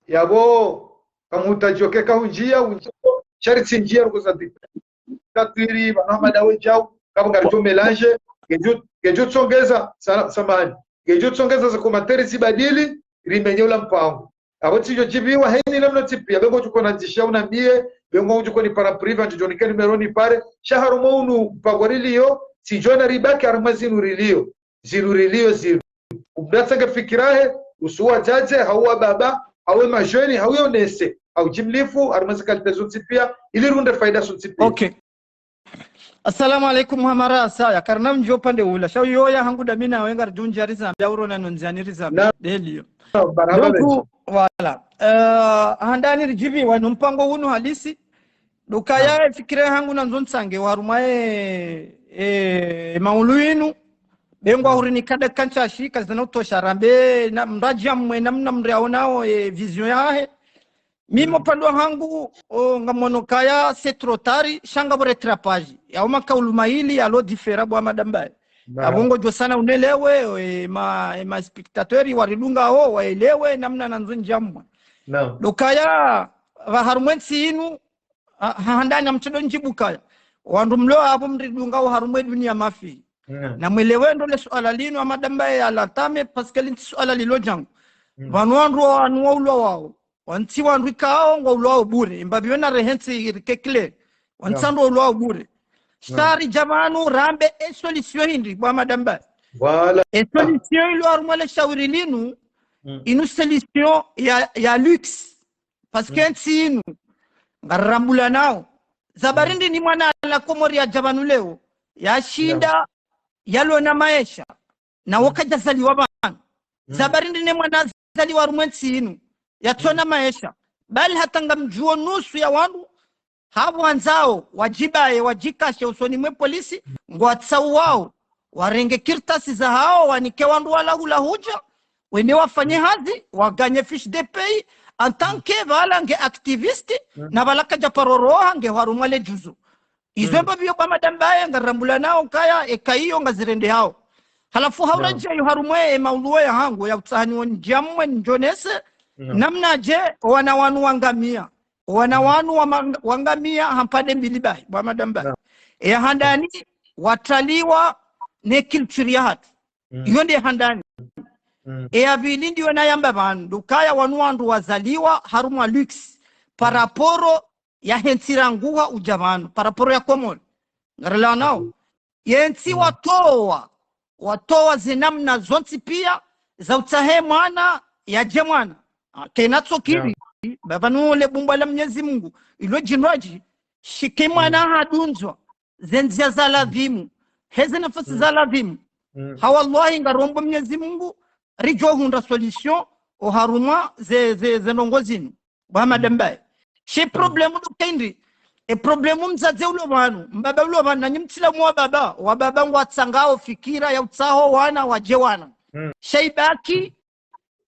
yapvo, kamuta djoke kahundjia, undjia, sha ritsindjia ndrongoo za dictature, pvanu hama ndawe djau, kapvo ngaridjo mélange, ngedjo, ngedjo tsongeza, sa-, samahani, ngedjo tsongeza za commentaire zibadili, rimenye ula mpango. Apvo tsidjo djibiwa, heni namna tsi pia, be ngodjo kona ndzisha unambie, be ngodjo koni para privé, ndjo nike numéro nipare, sha harumwa unu mpango rilio, tsidjo na ribaki harumwa zinu rilio, zinu rilio zinu. Umdatsa nge fikira he, uhusu wadzadze, hau wababa, hau ye majeunes, hau yaonese, hau jimlifu, harumwa ze qualité zontsi pia, ili runde faida zontsi pia. Ok. Assalamu alaikum, hamara saya, karina mdjo upande ula. Sha uyo ya hangu ndami nawe ngaridjo undjia rizambe, au rona no ndziani rizambe. Naam. Ndelio. Naam, marahaba. Donc, voilà. Eh, handani ridjibiwa, no mpango unu halisi. Ndo ukaya, naam, e fikira hangu nandzo ntsange, harumwa e, e, maulu inu. Be ngwa, naam, huri ni kada kantsashi, kazina utosha rambe, na mradja mwe, namna mdru yaonao, e, vision yahe. Mi, mm, mo upande wahangu, o, ngamono kaya c'est trop tard, sha ngapvo rattrapage. Yao makaulu mayili, yalo différent bo Ahmada Mbaye. Naam. Apvo ngodjo sana unelewe, e, ma, e, ma spectateurs waridungao, waelewe, namna nandzo ndjamwa. Naam. Ndo ukaya, pva harumwa entsi inu, ha, ha, handani ya mtsedo ndjibu kaya. Wandru mlo apvo mridungao harumwa e dunia mafi. Naam. Na mwelewe ndo le suala linu Ahmada Mbaye yalatame, parce que lintsi suala lilo djangu. Mm. Pvanu wandru wanu waulwa wao. Wantsi wandru ikao ngwaulwao bure. Mbapvi yo na rehentsi rike clair. Wantsi, naam, wandru waulwao bure. Naam. Sha ridja pvanu rambe e solution hindri bo Ahmada Mbaye. Voilà. E solution ilo harumwa le shawiri linu, mm, inu solution ya, ya luxe. Parce que, mm, ntsi inu, ngarirambulanao. Za bari, mm, ndrini mwana ala Komori yadja pvanu leo, yashinda, naam, yalo na maesha. Na, mm, wo kadjazaliwa pvanu. Mm. Za bari ndrini mwana azaliwa harumwa entsi inu, yatsona, mm, maesha. Bali hata ngamdjuo nusu ya wandru, hapvo wandzao, wadjibaye, wadjikashe usoni mwe polisi, ngwatsauwao, warenge kartasi zahao, wanike wandru wala hula hudja, wende wafanye, mm, hazi, waganye fiche de paie, en tant, mm, que pvala nge activiste, mm, na pvala kadja paro roha nge harumwa le juzu. Izo, mm, mbapvi yo bo Ahmada Mbaye ngarirambulanao kaya, eka iyo ngazirendehao. Halafu, naam, hauredjei yo harumwa e maulu ya hangu, ya utsahani wo ndjamwe ndjonese, naam, namna dje, wana wanu wangamia. Wana, mm, wanu wama-, wangamia ha mpande mbili bahi, bo Ahmada Mbaye. Naam. E ya handani, naam, watraliwa ne culture yahatru. Mm. Iyo nde handani. Mm. E ya pvili ndiyo nayamba pvanu, ndo ukaya wanu wandru wazaliwa harumwa luxe, par rapport ya he ntsi ranguha udja pvanu, par rapport ya Komori. Ngarelewanao? Ye ntsi watowa, watowa ze namna zontsi pia, za utsaha e mwana, yadje mwana. Ah, kena tsokiri, ba pvanu le bumba la Mnyezi Mungu, ilo djindwadji, shike mwana hadundzwa, ze ndzia za ladhimu, heze nafasi za ladhimu. Ha wallahi ngarombo Mnyezi Mungu, ridjo hundra solution, oharumwa ze, ze, ze ndrongo zinu. Bwa Ahmada Mbaye. She problème ndo kendi. E problème mdzadze ulo pvanu, mbaba ulo pvanu, nanyi mtsilamu wa baba, wa baba ngwatsangao fikira ya utsaho wana, wadje wana. Sha ibaki,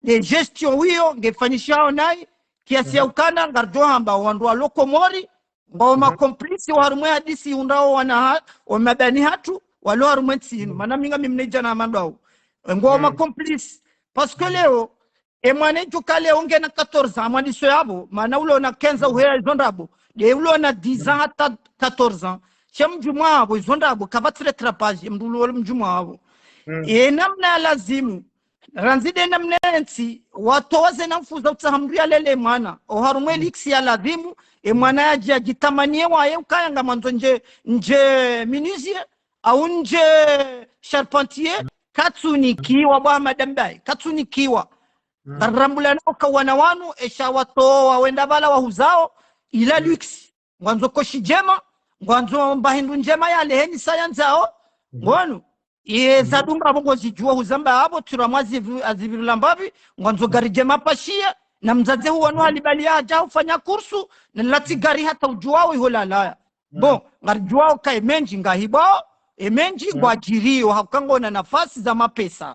nde gestion wiyo, ngefanyishao nayi, kiasi ya ukana, ngaridjo hamba, wandru walo Komori, ngwao ma complice wa harumwe hadisi hundrao wana ha, wa mabani hatru, walo harumwe ntsi inu. Mana mi ngami mnedja na mandrwao. Ngwao ma complice. Parce que leo, e mwana idjuka leo ngena quatorze ans, mwadiso yapvo, mana ulo na quinze ans uheya izo ndrabo. De ulo na dix ans hata quatorze ans. She mdjumwa apvo, izo ndrabo, kapvatsi rattrapage, mndru ulo mdjumwa apvo. E namna ya lazimu, randzi de namna ye ntsi, watowa ze namfuza utsaha mndru yalele mwana. Oharumwe luxe ya ladhimu, e mwana yadje yadjitamanie waye ukaya ngamwandzo ndje, ndje menuisier, au ndje charpentier, katsunikiwa bwa Ahmada Mbaye, katsunikiwa. Ngarambulana uka wana wanu, esha watowa wenda pvala wahuzao, ila luxe. Ngwandzo koshi ndjema, ngwandzo mba hindru ndjema yale heni sa yandzao. Ngono. Iye zadunga apvo ngozidjuwa huzamba apvo, tura mwa zivi-, aziviri lambapvi, ngwandzo gari ndjema pashiye, na mdzadze huwanu halibaliya hadja hufanya kursu, na latsi gari hata udjuwao iho lalaya. Bon, ngaridjuwao ka e mendji ngahibwao, e mendji ngwadjiriyo, hauka ngona nafasi za mapesa.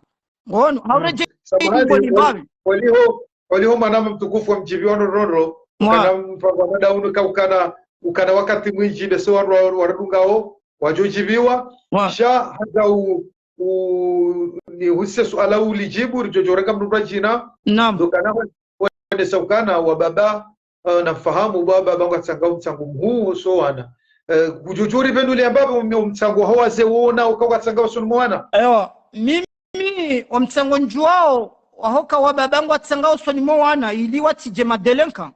Ngono, hauredje. Samahani, ngoni oli-, mbapvi. Oliho, oliho mwanama mtukufu wa mdjiviwa ndrondrondro, ukana mpango wa mada unu ka ukana, ukana wakati mwindji, bese wandru wa, waridungao, wadjo djiviwa. Sha, hadja u, u, nihuzise suala ulidjibu, ridjo djo renga mndru mdzima. Naam. Ndo kana wa, wonesa ukana, wa baba, eh, namfahamu bwa baba ngwatsangao mtsango mhuu so wana. Eh, kudjudjuri pvendru liamba pvo mi-, omtsango hawaze wona uka ngwatsangao usoni mwa wana. Ewa, mimi omtsango ndjuwao, wahoka wa baba ngwatsangao usoni mwa wana, ili watsidje madélinquant.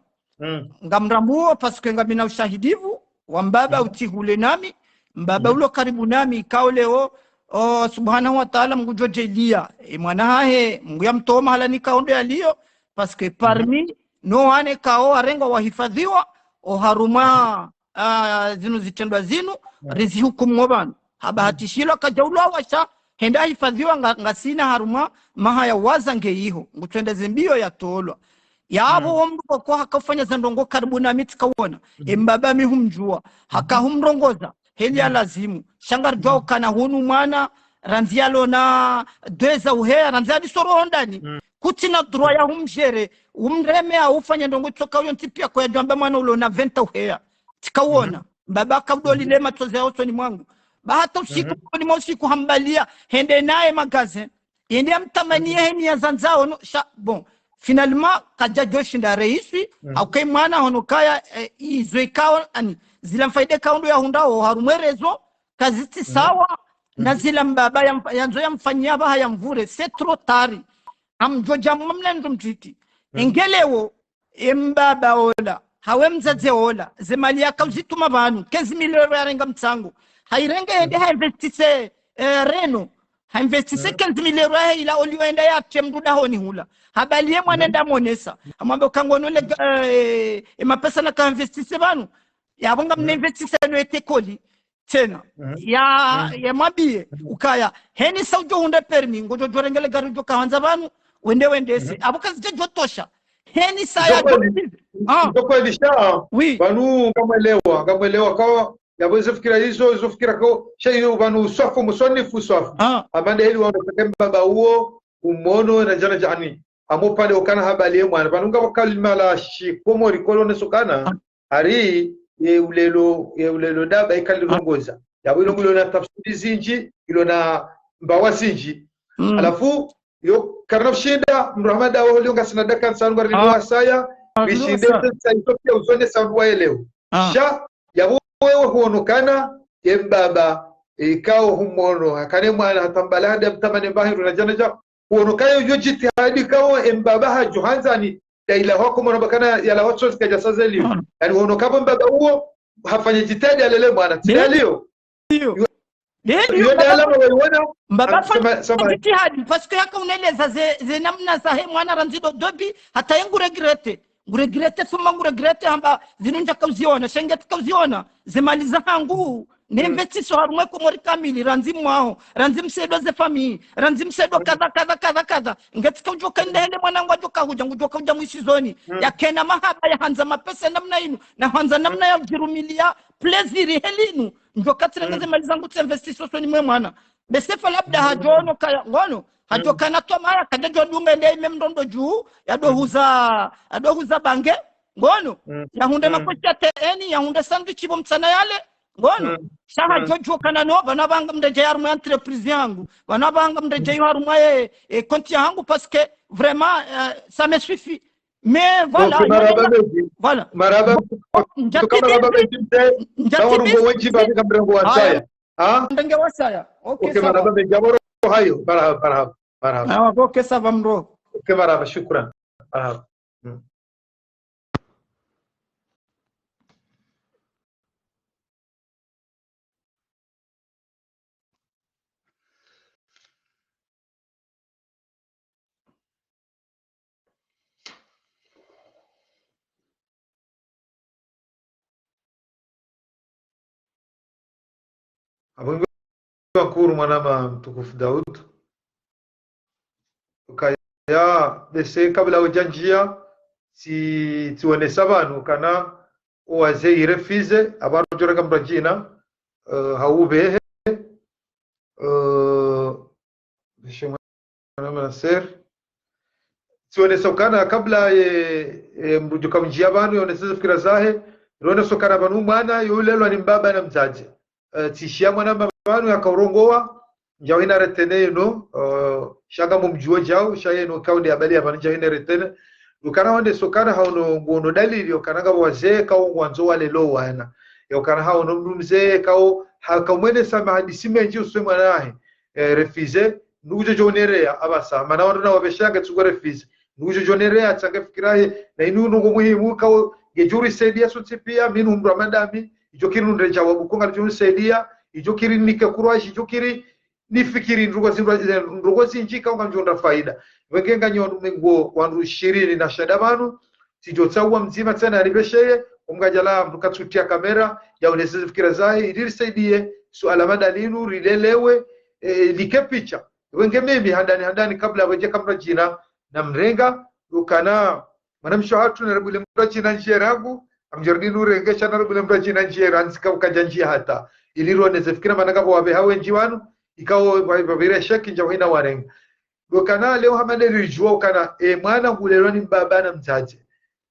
Ngamrambuo, parce que ngamina ushahidi pvo, wa mbaba utsi hule nami, mbaba ulo karibu nami, ikao leo, o, subhanahu wa taala, Mngu ngudjo djaliya. E mwana hahe, Mngu yamtowe mahala nikao ndo yaliyo, parce que parmi no wane kao warengwa wahifadhiwa, oharumwa, ah, zinu zitrendwa zinu, rizihukumu ngo pvanu. Habahatishilwa kadjaulwa washa, hende hahifadhiwa nga, ngasina harumwa maha ya waza nge iho, ngutswenda ze mbiyo yatolwa. Yapvo wo mndru koko haka ufanya ze ndrongo karibu nami tsika uona. E mbaba mi humdjuwa. Haka humrongoza. Heli ya lazimu. Sha ngaridjuwao ukana hunu mwana, randzi yalo na deux ans uheya, randzi yadisoro hondani. Kutsina droit ya humdjere, umreme au ufanye ndrongo itsoka uyo ntsi pia ko yadjwamba mwana ulo na vingt ans uheya. Tsika uona. Mbaba haka udolile matsozi ya usoni mwangu. Ba hata usiku, ni mo usiku hambaliya, hende naye magasin. Yende yamtamaniye heni yazandzao no, sha, bon, finalement, kadjadjo shinda reisi, hauka e mwana hono kaya, eh, izo ikao, ani, zila mfaida ikao ndo yahundrao, harumwe rezo, kazitsi sawa, na zila mbaba yamf-, yandzo yamfanyiya pvaha yamvure, c'est trop tard. Amdjo dja mwa mlendo mtiti. Engelewo, e mbaba ola, hawe mdzadze ola, ze mali yaka uzituma pvanu, quinze mille euros yarenga mtsango. Hairenge yende ha investise, eh, Renault. Ha investise quinze mille euros yahe ila oliyo yende yatrie mndru dahoni hula. Habaliye mwana nda monesa. Hamwambe uka ngono le, eh, e mapesa naka investise pvanu. Yapvo ngamna investise no ete koli. Tsena. Ya, ya mwambiye, ukaya. Heni sa udjo hundre permis, ngodjo djo renge le gari udjo kahandza pvanu, wende wendese. Apvo kazidjadjo tosha. Heni sa ya djo kweli. Ah. Ndo kweli sha. Oui. Pvanu ngamwelewa, ngamwelewa. Kawa, yapvo izo fikira izo, izo fikira ko, sha iyo pvanu uswafu, muswanifu uswafu. Ah. Amande heli wano kake mbaba uwo, umono, na djana djani. Amo pvale ukana habaliye mwana. Pvanu ngapvo kalima la shikomori kolo nesokana. Hari, ye ulelo, ye ulelo daba ikalirongoza. Yapvo ilo ngilo na tafsiri zindji, ilo na mbawa zindji. Halafu, yo karina ushinda, mndru hama dawo, lio ngasina dakika ntsanu ngari lio wasaya, bishinde, sa izo pia uzone sa wandru waelewe. Sha, yapvo wewe huonokana, ye mbaba, ikao humono, hakane mwana, hata mbala hadi yamtamani mba hindru na djana dja, Wono kayo yo jitihadi kawo embaba hadjo handzani, ya ila hoko mwana bakana yala hotso zikaja sazeliyo. Yaani wono kabo embaba uwo, hafanya jitihadi alele mwana. Tsi ndaliyo. Iyo. Iyo. Iyo, iyo, yo mbaba, ndalama wayiwona. Mbaba, ah, fanya jitihadi, parce que yaka uneleza ze, ze namna zahe mwana randzi ndo début, hata ye ngu regretter. Ngu regretter, suma ngu regretter hamba zinu ndjaka uziona, sha nge tsika uziona. Ze mali zahangu, ne investissement harumwa ye Komori kamili, randzi mwaho, randzi msaido ze famille, randzi msaido kadha, kadha, kadha, kadha. Nge tsika udjoka inde hele mwana ngwadjoka hudja, ngudjoka hudja mwisizoni. Yakena mahaba ya handza mapesa namna inu, na handza namna ya udjirumilia plaisir heli inu. Ndjoka tsirenge ze mali zangu tsi investir sosoni mwe mwana. Be sefa labda hadjo ono kaya, ngono, hadjo kana toma ya kadja djo dunga ende ime mndro ndo dju, ya ndo huza, ya ndo huza bange, ngono, ya hunde makoshi ya T N, ya hunde sandwich bo mtsana yale, ngono, sha hadjo djo kana no, bana banga mndedje harumwa ye entreprise yangu, bana banga mndedje yo harumwa ye, e, compte yahangu, parce que vraiment, euh, ça me suffit. Mais voilà, marahaba mendji. Voilà. Marahaba. Ndjati marahaba mendji mze. Ndjati kawo rungo wendji ba nika mrengo wa saya. Ah? Ndenge wa saya. Ok, ça va. Marahaba mendji, abo roho hayo. Marahaba, marahaba, marahaba. Ah, ok, ça va, mro. Ok, marahaba, shukran. Marahaba. Abo nge wa nkuru mwanama mtukufu Daud. Ukaya, bese kabla udja ndjia, tsi, tsionesa pvanu kana owaze irefize, abo wadjoreka mradjina, eh, haubehe, eh, bese mwanama Nasser. Tsionesa ukana kabla ye, ye mdru djoka mndjia pvanu, yonese ze fikira zahe, rionesa ukana pvanu mwana, yo ulelwa ni mbaba na mdzadze. Eh, tsishia mwanama pvanu yaka urongowa, ndjau hina retenir yeno, eh, sha ngamumdjuo djau, sha yeno kawo nde habari ya pvanu ndjau hina retenir. Ukana wonesa ukana hawono, ngono dalili, ukana ngapvo wazee kawo ngwandzo walele owana. Ya ukana hawono mdru mzee kawo, haka umwenesa mahadisi mendji uhusu ye mwana wahe. Eh, refize, nudjo djo unerea, apvasa, mana wandru na wapvesha nge tsuko refize. Nudjo djo unerea, tsange fikira ye, na inu nungo muhimu, kawo, ngedjo urisaidia sontsi pia, mi nu mdru wa madami, idjo kiri nundre djawabu ko ngalidjo unisaidia, idjo kiri nike courage, idjo kiri nifikiri ndrongo zi, ndrongo zindji kawo ngamdjo ndra faida. Wenge nganyo mengo wandru shirini na shenda pvanu, tsidjo tsawa mdzima tsena aripvesheye, omgadjala mdru katsutia kamera, yaonese ze fikira zahe, ili risaidie, suala madalinu, rilelewe, eh, like picha. Wenge mimi handani, handani kabla wedje ka mradjina, na mrenga, ukana, mwanamshe hatru na rebule mradjina ndjia rangu, amdjordi nu renge sha na rebule mradjina ndjia randzi ka ukadja ndjia hata. Ili rionese fikira mana ngapvo wapveha wendji wanu, ikawo wa, wapvire sheki ndjau hina warenga. Ukana leo hama nde ridjua ukana, e mwana ngulelwa ni mbaba na mdzadze.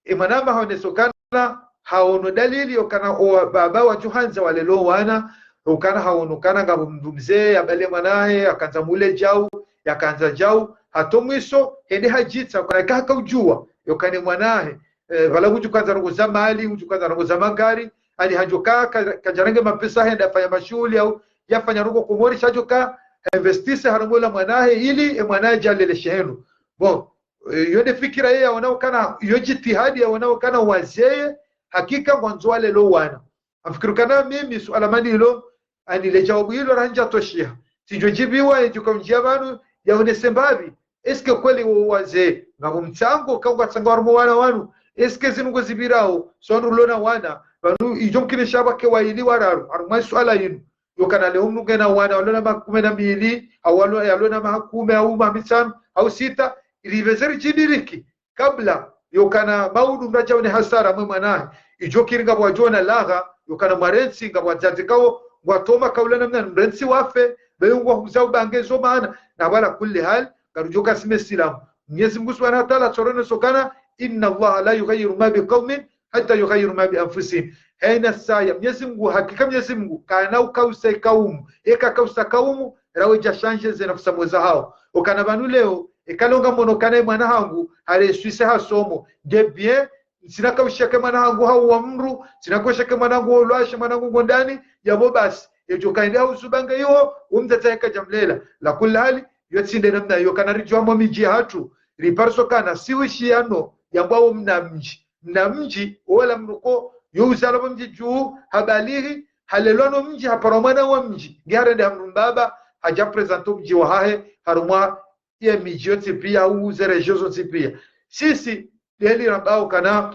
E mwana hama haonesa ukana, hawono dalili ukana owababa wadjo handza walele owana, ukana hawono ukana ngapvo mdru mzee, yabale mwana wahe, yakandza mule djau, yakandza djau, hata mwiso, hende hadjitsa, ukana ika haka udjua, yokana mwana wahe, eh, pvala udjo kandza ndrongo za mali, udjo kandza ndrongo za magari, ani hadjo ka, ka, kadjarenge mapesa hende afanya mashuhuli au, yafanya ndrongo Komori, sha djo ka, investise harumwa ola mwana wahe, ili, e mwana wahe djalele shehenu. Bon, eh, yo nde fikira ye yaona ukana, yo jitihadi yaona ukana wazee, hakika ngwandzo walele owana. Amfikiri ukana mimi suala manilo, ani le djawabu ilo randja toshiha. Tsidjo djibiwa, edjo ka mndjia pvanu, yaonese mbapvi. Est-ce que kweli wo wazee, ngapvo mtsango, kawo ngwatsanga harumwa owana wanu? Est-ce que zinu ngozipvirao, so wandru lona wana, pvanu idjo mkinisha pvwake waili wararu, harumwa suala inu. Yokana leo mdru ngena wana, walona makume na mili, au walo, yalona makume, au mamitsanu, au sita, ili ipveze ridjidiriki. Kabla, yokana maudu mradja une hasara mwe mwana wahe. Idjo kiri ngapvo wadjo ona laha, yokana mwarentsi ngapvo wadzadze kawo, ngwatoma kaula namna mrentsi wafe, beyo ngwahuza ubange zo mana, na pvala kulli hali, ngarudjo ka sime silamu. Mwenyezi Mungu Subhanahu wa Ta'ala tsoronesa ukana, إن الله لا يغير ما بقوم حتى يغيروا ما بأنفسهم. Hayina saya, Mwenyezi Mungu, hakika Mwenyezi Mungu, kana ukausa ikaumu, eka kausa kaumu, rawe dja shanje ze nafsi mwe zahawo. Ukana pvanu leo, eka longa mono kana mwana hangu, hareswise hasomo, nde bien, ntsina kausheke mwana hangu hauwa mdru, ntsina kausheke mwana hangu holwashe mwana hangu ngondani, yapvo basi, edjo kaende hauzubange iho, umdzadze eka djamlela. La kulli hali, Yo tsi nde namna iyo, kana ridjuwa mwa midji yahatru, ripariso kana si wishiyano yambwawo mna mdji. Mna mdji, ola mdru ko, yo uzalwa mdji dju, habalihi, halelwa no mdji, haparwa mwana wa mdji. Nge harende ha mdru mbaba, hadja présenter mdji wahahe, harumwa ye midji yontsi piya, hau ze région zontsi piya. Sisi, ndeli rambao kana,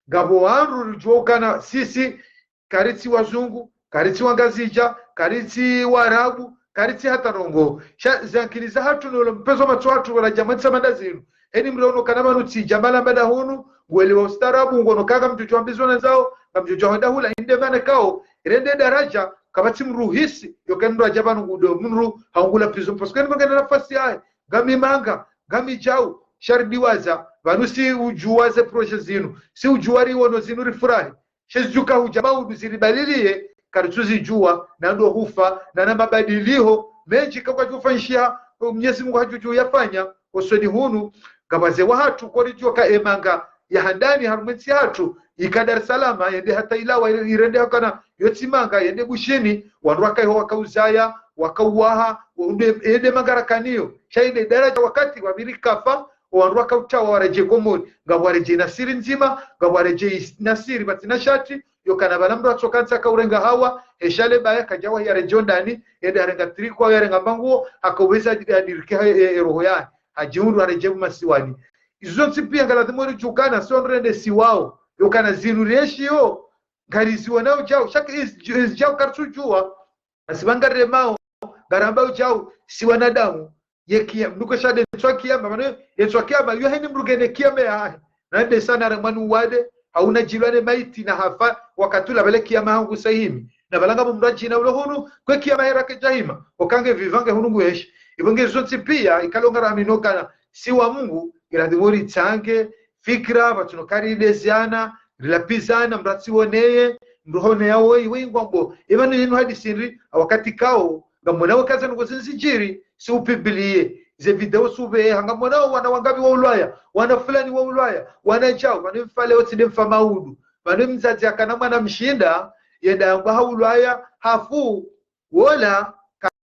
ngapvo wandru ridjuwa kana, sisi, karitsi wazungu, karitsi wangazidja, karitsi warabu, karitsi hata ndrongoo. Sha, ze ankili zahatru no lo mpezo matso hatru wala djamwentsa mada zinu. Heni mdru ono kana pvanu tsidja mala mada hunu, ngwelewa ustaarabu, ngono kana ngamdjodjo wambizwa na ndzao, ngamdjodjo hwenda hula, inde mana kao, rende daraja, kapvatsi mdru hisi, yo kana mdru hadja pvanu ngudo, mdru haungula prison, parce que ni mdru ngena nafasi yahe, ngami manga, ngami djau, sha ridiwaza, pvanu si udjuwa ze projet zinu, si udjuwa riwono zinu rifurahi. She zidjuka hudja maudu ziribaliliye, karitsuzidjuwa, na ndo hufa, na na mabadiliho mendji kakwadjofanyishiha, Mnyezi Mungu hadjudju yafanya, osoni hunu, ngapvo wazee wahatru, koridjuwa ka emanga ya handani harumwa entsi yahatru, ika Dar es Salaam, yende hata Ilawa, irende hakana, yo tsi manga, yende Bushini, wandru waka iho wakauzaya, wakauwaha, yende, yende manga rakaniyo, sha yende daraja wakati wapviri kafa, owandru wakautawa waredjei Komori, ngapvo waredjei na siri ndzima, ngapvo waredjei na siri pvatsina shati, yo kana pvala mdru atsokantsi akaurenga hawa, hesha le baya kadjawa yaredjei ondani, yende harenga triko, yarenga manguo, hakauveza adirike ha, e, e roho yahe, hadjihundru haredjei masiwani. Izo zontsi piya ngaladhimu ridjuwe kana, si wandru rende siwao, yo kana zinu rieshiyo, ngariziwonao djau, sha ka izi, izi djau karitsudjuwa, basi pvanu ngaremao, ngarambao djau, si wanadamu, ye kiya-, mdru ko sha nde ntsu ya kiyama, mana ye ntsu ya kiyama, yo heni mdru ngena kiyama yahahe. Na nde sana ramwani uwade, hauna djilwa ne maiti na hafa, wakati ula pvale kiyama hangu sayimi. Na pvala ngapvo mdru adjina ulo hunu, kwe kiyama hera kedjahima, oka nge vivant nge hunu ngueshi. Ipvo nge zontsi piya, ikalo ngaraminio kana, si wa Mungu, iladhimu ritsange, fikira, pvatsuno karideziana, rilapvizana, mdru atsiwoneye, mdru honeya woyi, woyi ngwambo. Ipvanu yinu hadisi ndri, wakati kao, ngamwonao kaza ndrongoo zindji zidjiri, si upibiliye. Ze video si upveha, ngamwonao wana wangapvi waulwaya, wana fulani waulwaya, wana djau, pvanu mfa leo tsi nde mfa maudu. Pvanu mdzadze akana mwana mshinda, yenda yamba haulwaya, hafu, wola,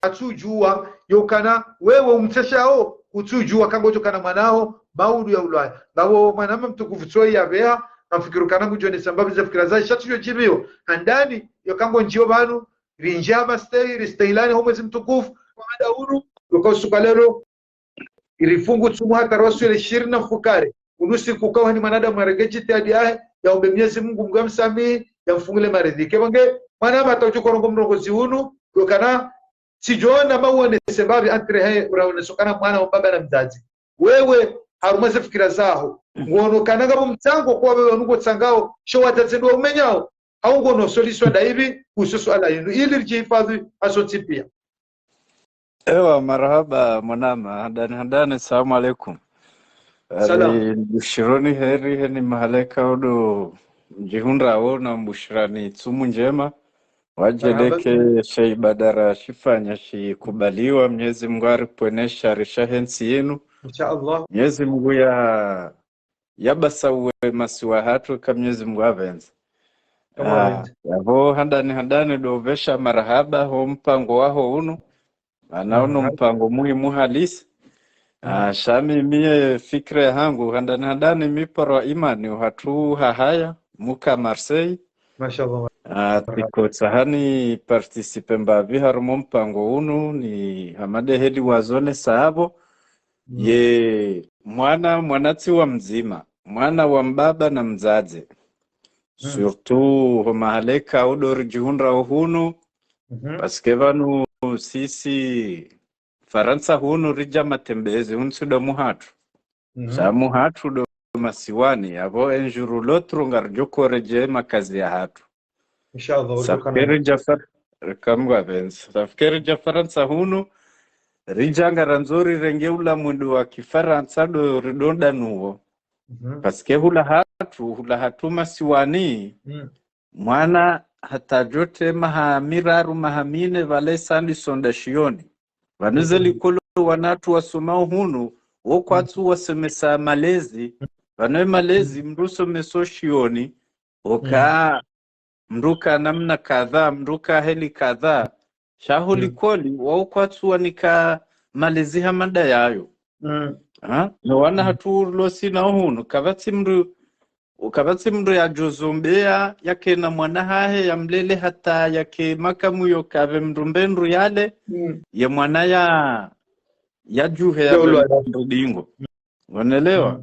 katsudjuwa, yo kana, wewe umtseshao, kutsudjuwa, kangodjo kana mwanaho, maudu yaulwaya. Ngapvo mwanama mtukufu tsoyi yapveha, ngamfikiri kana ngudjonesa mbapvi ze fikira zahe, sha tsi yo djipviyo. Handani, yo kangondjiyo pvanu, rindjia mastehi, ristehilani ho mwezi mtukufu, wa mada unu, yo ka usiku wa leo, irifungu tsumu hata rwaswili shirini na mfukare. Unu usiku kawa ni mwanadamu yarenge djitihadi yahe, yaombe Mnyezi Mungu, Mungu yamsamihi, yamfungule maridhi. Kepvo nge, mwanama hata udjo korongo mrongozi unu, yo kana, tsidjona mawonese mbapvi entre he, uraonesa kana mwana wa mbaba na mdzadze. Wewe, harumwa ze fikira zaho, ngono kana ngapvo mtsango kwa wewe nuko tsangao, sho wadzadze ndo umenyao, hau ngono solution ndayipvi, kuhusu suala yinu, ili ridjihifadhwi, hasontsi piya. Ewa, marahaba, mwanama, handani, handani, salamu alaikum. Salam. Ali, mbushironi heri, heni mahala ikao ndo mdjihundrao na mbushirani tsumu ndjema. Wadjeleke, marahaba, she ibada rashifanya shikubaliwa, Mnyezi Mungu aripvenesha risha hentsi yinu. Insha Allah. Mnyezi Mungu ya, yapvasa uwe masiwa hatru ka Mnyezi Mungu apvendza. Kama, ah, apvendza. Yapvo handani, handani ndo upvesha marahaba ho mpango waho unu. Mana unu, aha, mpango muhimu halisi. Mhm. Ah, sha mi, mi ye fikira yahangu, handani, handani mi paro imani uhatru hahaya, muka Marseille. Mashallah. Ah, tsiko tsahani participer mbapvi harumwa mpango unu, ni hama nde heli wazonesa apvo. Mm. Ye mwana, mwana tsi wa mdzima, mwana wa mbaba na mdzadze. Mm. Surtout ho mahala ikao ndo ridjihundrao hunu, mhm, parce que pvanu sisi Farantsa hunu ridja matembezi, huntsi ndo muhatru. Mhm. Sha muhatru ndo masiwani, yapvo un jour ou l'autre ngaridjo koredjei makazi yahatru. Insha Allah, safikiri ridja Far-, kamwe pvendza. Safikiri ridja Farantsa hunu, ridja ngarandzo rirenge ula mwendo wa kifarantsa ndo ridonda nuwo. Mhm. Parce que hula hatru, hula hatru masiwani, mm, mwana hata djo trema maha miraru, maha mine, pvale sandi sonda shioni. Pvanu ze likolo wanatru wasomao hunu, wo kwatsu wasomesa malezi, pvanu ye malezi mndru usomesa shioni, oka mndru ka namna kadha, mndru ka heli kadha. Sha ho likoli, wao kwatsu wanika malezi hama nda yayo. Mm. Ha? No wana hatru lo sina hunu, kapvatsi mndru, kapvatsi mndru yadjozombeya yakena mwana hahe yamlele hata yake makamu yo kapve mndru mbe ndru yale, mm, ye mwana ya, yadjuhe yapve mndru dingo. Ngonelewa?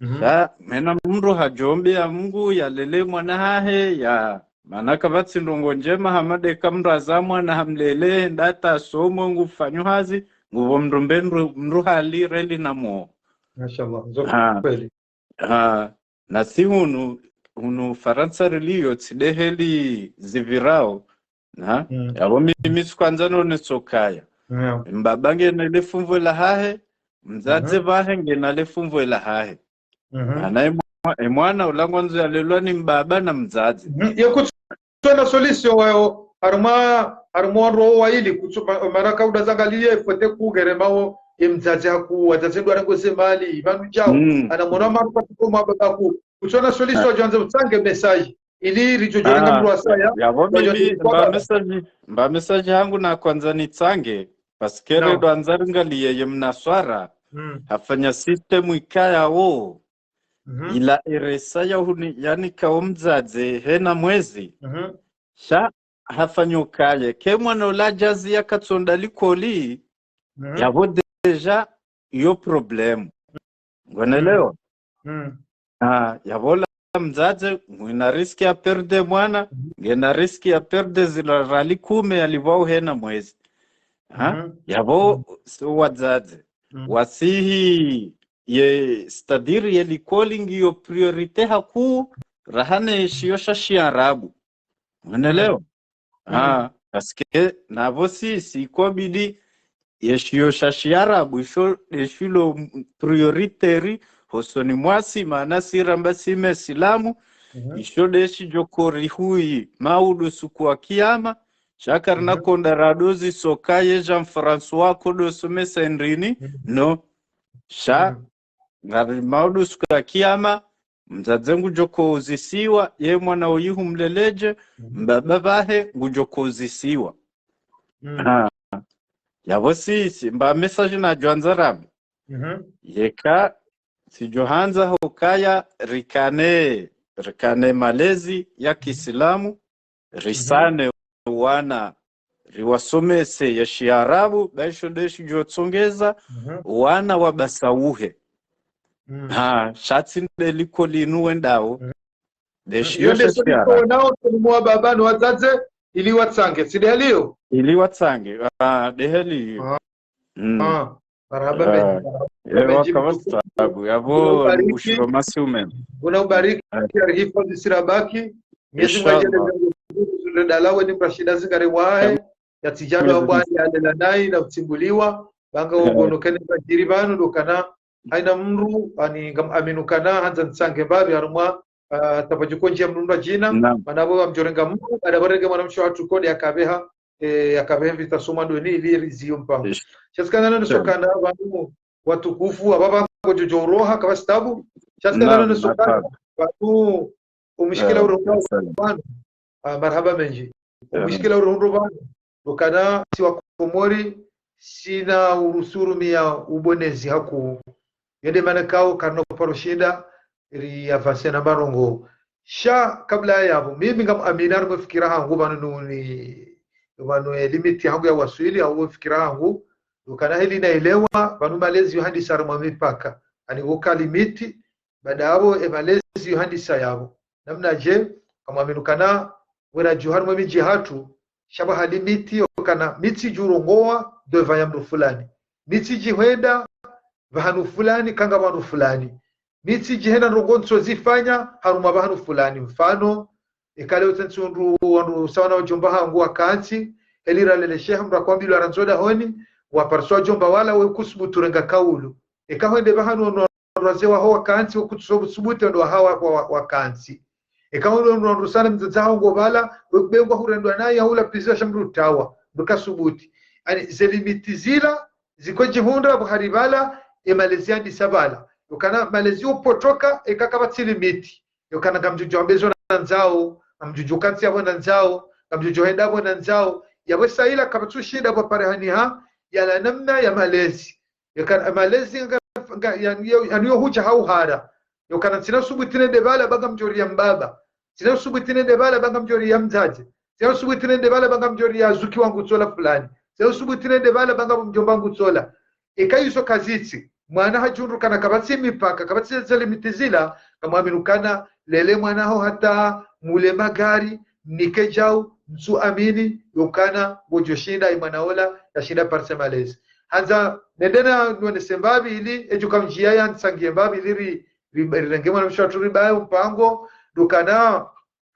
Mhm. Sha, mena mndru hadjombeya Mungu yalele mwana hahe, ya, mana kapvatsi ndrongo ndjema hama nde ka mndru haza mwana hamlele, nda hata asome ngufanyo hazi, ngupvo mndru mbe ndru, mndru hali reli na mo. Mashallah, zo kweli. Ha, nasi hunu, hunu Farantsa riliyo, tsi nde heli zipvirao, na, mm, yapvo mi, mi tsi kwandza none sokaya. Yeah. Mbaba ngena le funvu la hahe, mdzadze, mhm, pvahe ngena le funvu la hahe. Mhm. Mana emwa-, emwana ula ngwandzo yalelwa ni mbaba na mdzadze. Mhm. Ye kutsona solution wayo, harumwa, harumwa wandru wo wayili, kutso-, ma-, mana ka uda zangaliye, fote kugere mawo, ye mdzadze haku, wadzadze ndo warengo ze mali, pvanu djao, mm, ana mwana wa marupa tuko mwa baba ku. Kutsona solution, ah, wadjo andza utsange message ili ridjo djo renga mndru wasaya, yapvo mimi, mba message, mba message hangu na kwandza nitsange, parce que, no, redo andza ringaliye ye mnaswara, mm, hafanya système ikaya wo, mhm, ila eresa ya huni, yani kao mdzadze hena mwezi, mhm, sha hafanya ukaye. Ke mwana ula djazi yakatsonda likoli, mhm, yapvo déjà yo problème. Ngonelewa? Mm. Ah, yapvo la mdzadze, ngena risque ya perdre mwana, mhm, ngena risque ya perdre zila riali kume yalipvwao hena mwezi. Ha? Mhm. Yapvo, mhm, si wadzadze. Mm. Wasihi ye, c'est-à-dire ye likoli ngiyo priorité hakuu, raha ne shiyo sha shiarabu. Mwenelewa? Mm. Ah, parce que napvo si, si ikobidi, ye shiyo sha shiarabu, isho, nde shilo prioritaire, hosoni mwasi, mana si ramba si mesilamu, mhm, isho nde shidjo korihuyi, maudu suku wa kiyama, sha karina, mhm, konda rado zisoka ye Jean-François kodo somesa ndrini, mhm, no, sha, mhm, ngari maudu suku ya kiyama, mdzadze ngudjo kouzisiwa, ye mwana uyihu mleledje, mhm, mbaba pvahe ngudjo kouzisiwa. Mm. Ah. Yapvo sisi, mba message nadjo andza rambe. Mhm. Yeka, tsidjo handza hukaya rikane, rikane malezi ya, mhm, kisilamu, risane wana, riwasomese ya shiarabu, ba isho nde shidjo tsongeza, mhm, wana wabasauhe. Mm. Ha, sha tsi nde likoli inu wendao. Mm. Nde, mm, shiyo nde sha shiarabu. Nao, tsi mwa baba no wadzadze, ili watsange, tsi nde haliyo? Ili watsange, ah, nde haliyo. Ah. Mm. Ah, marahaba, ah, menji, marahaba, eh, menji, wakawasi tabu, yapvo, ubariki, ngushiro masiume. Una ubariki, eh, arihifadhi sirabaki. Mwenyezi Mungu, inshallah, adjaanlie zile dalawe ni mrashida zingare wahe, amin, yatsidjalo, amin, abwani yalela nayi na utsimbuliwa, banga, eh, wogono kene bajiri pvanu, ndo kana, haina mndru, ani ngam aminu kana, handza ntsange mbapvi, harumwa, ah, tapvadjuko ndjia mndru mba djina, naam, mana pvo wamdjorenga mndru, ada pvarenge mwana mshe hatru kode yakabeha, eh, yakabeha mvita soma ndoni ili riziyo mpango. Ish. Sha tsi kana none, naam, sokana pvanu watukufu, apvapva ngodjo djo uroha, kapvatsi tabu. Sha tsi kana, naam, none sokana, naam, pvanu umishkila, eh, uroha, salam, pvanu. Ah, marahaba menji. Salam. Umishkila uroha ndo pvanu. Ndo kana si wa Komori, sina urusurumia ubonezi hakuu. Yo nde mana kao karina uparo shinda, ri avanse na marongo. Sha kabla yapvo, mimi ngam amini harumwa fikira hangu pvanu nuni, pvanu, eh, limite hangu ya waswili, au fikira hangu, ndo kana heli naelewa, pvanu malezi yo handisa harumwa mipaka. Ani uka limite, baada yapvo, e malezi yo handisa yapvo. Namnadje, ngam aminu kana, wera dju harumwa midji hatru, sha pvaha limite yo kana, mi tsidjo rongowa, devant ya mndru fulani. Mi tsidji hwenda, pvahanu fulani, kanga pvahanu fulani. Mi tsidji hena ndrongo ntso zifanya, harumwa pvahanu fulani. Mfano, eka leo tsi ntsu ndru, wandru sawa na wadjomba hangu wakantsi, heli ralele sheha mndru akwambilwa randzo dahoni, wapariswa wadjomba wala we kusubutu renga kaulu. Eka hwende pvahanu ono wazee waho wakantsi, we kutso subutu ndo wahawa wa, wa, wakantsi. Eka hwende ono wandru sana mdzadze haho ngo pvala, we kubengwa hurendwa nayi, hau lapviziwa sha mndru tawa, mndru kasubuti. Ani, ze limite zila, ziko djihundra pvo hari pvala, e malezi yandisa pvala. Yo kana malezi upotoka, eka kapvatsi limite. Yo kana ngamdjo djo hamba ezo nandzao, ngamdjo djo kantsi yapvo nandzao, ngamdjo djo henda pvo nandzao. Yapvo sa ila kapvatsu shinda pvo pare haniha, yala namna ya malezi. Yokana malezi nga, nga, ya, ya, yanu yo hudja ha uhara. Yokana ntsina subuti nende pvala ba ngamdjoriya mbaba. Ntsina subuti nende pvala ba ngamdjoriya mdzadze. Ntsina subuti nende pvala ba ngamdjoriya zuki wangu tsola fulani. Ntsina subuti nende pvala ba ngamdjomba wangu tsola. Eka izo kazitsi, mwana hadjundru kana kapvatsi mipaka, kapvatsi ze limiti zila, ngamwaminu kana lele mwana haho hata mule magari, mnike djau, mtsu amini, yokana, ngodjo shinda, ye mwana ola, yashinda parisa malezi. Handza, nende na nonese mbapvi ili, edjo ka mdjiya ya ntsangiye mbapvi ili ri, ri, rirenge mwanamshe watru ribaye mpango, ndo kana,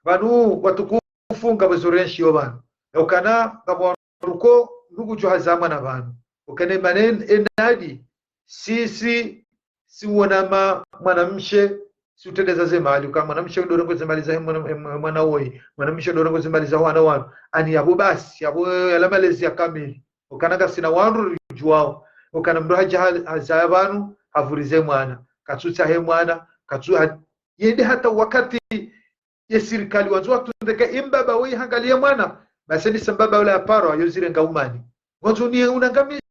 pvanu watukufu ngapvo zo renshiyo pvanu. Yokana, ngapvo wandru ko, ndugu djo hazaa mwana pvanu. Ukana manen, enadi, sisi, si wona ma, mwanamshe, si utrendeza ze mali, uka mwanamshe ndo urongoa ze mali za mwana, mwana woyi, mwanamshe ndo urongoa ze mali za wana wanu. Ani yapvo basi, yapvo yala malezi ya kamili. Ukana ngasina wandru ridjuwao. Ukana mndru hadja ha, hazaya pvanu, hapvurize mwana. Katsutsahe mwana, katsu, ha, yende hata wakati ye sirikali wandzo watrundeke imbaba woyi hangaliye mwana, basi nisa mbaba ula ya parwa, yo zirenga umani. Wandzo ni unangamize,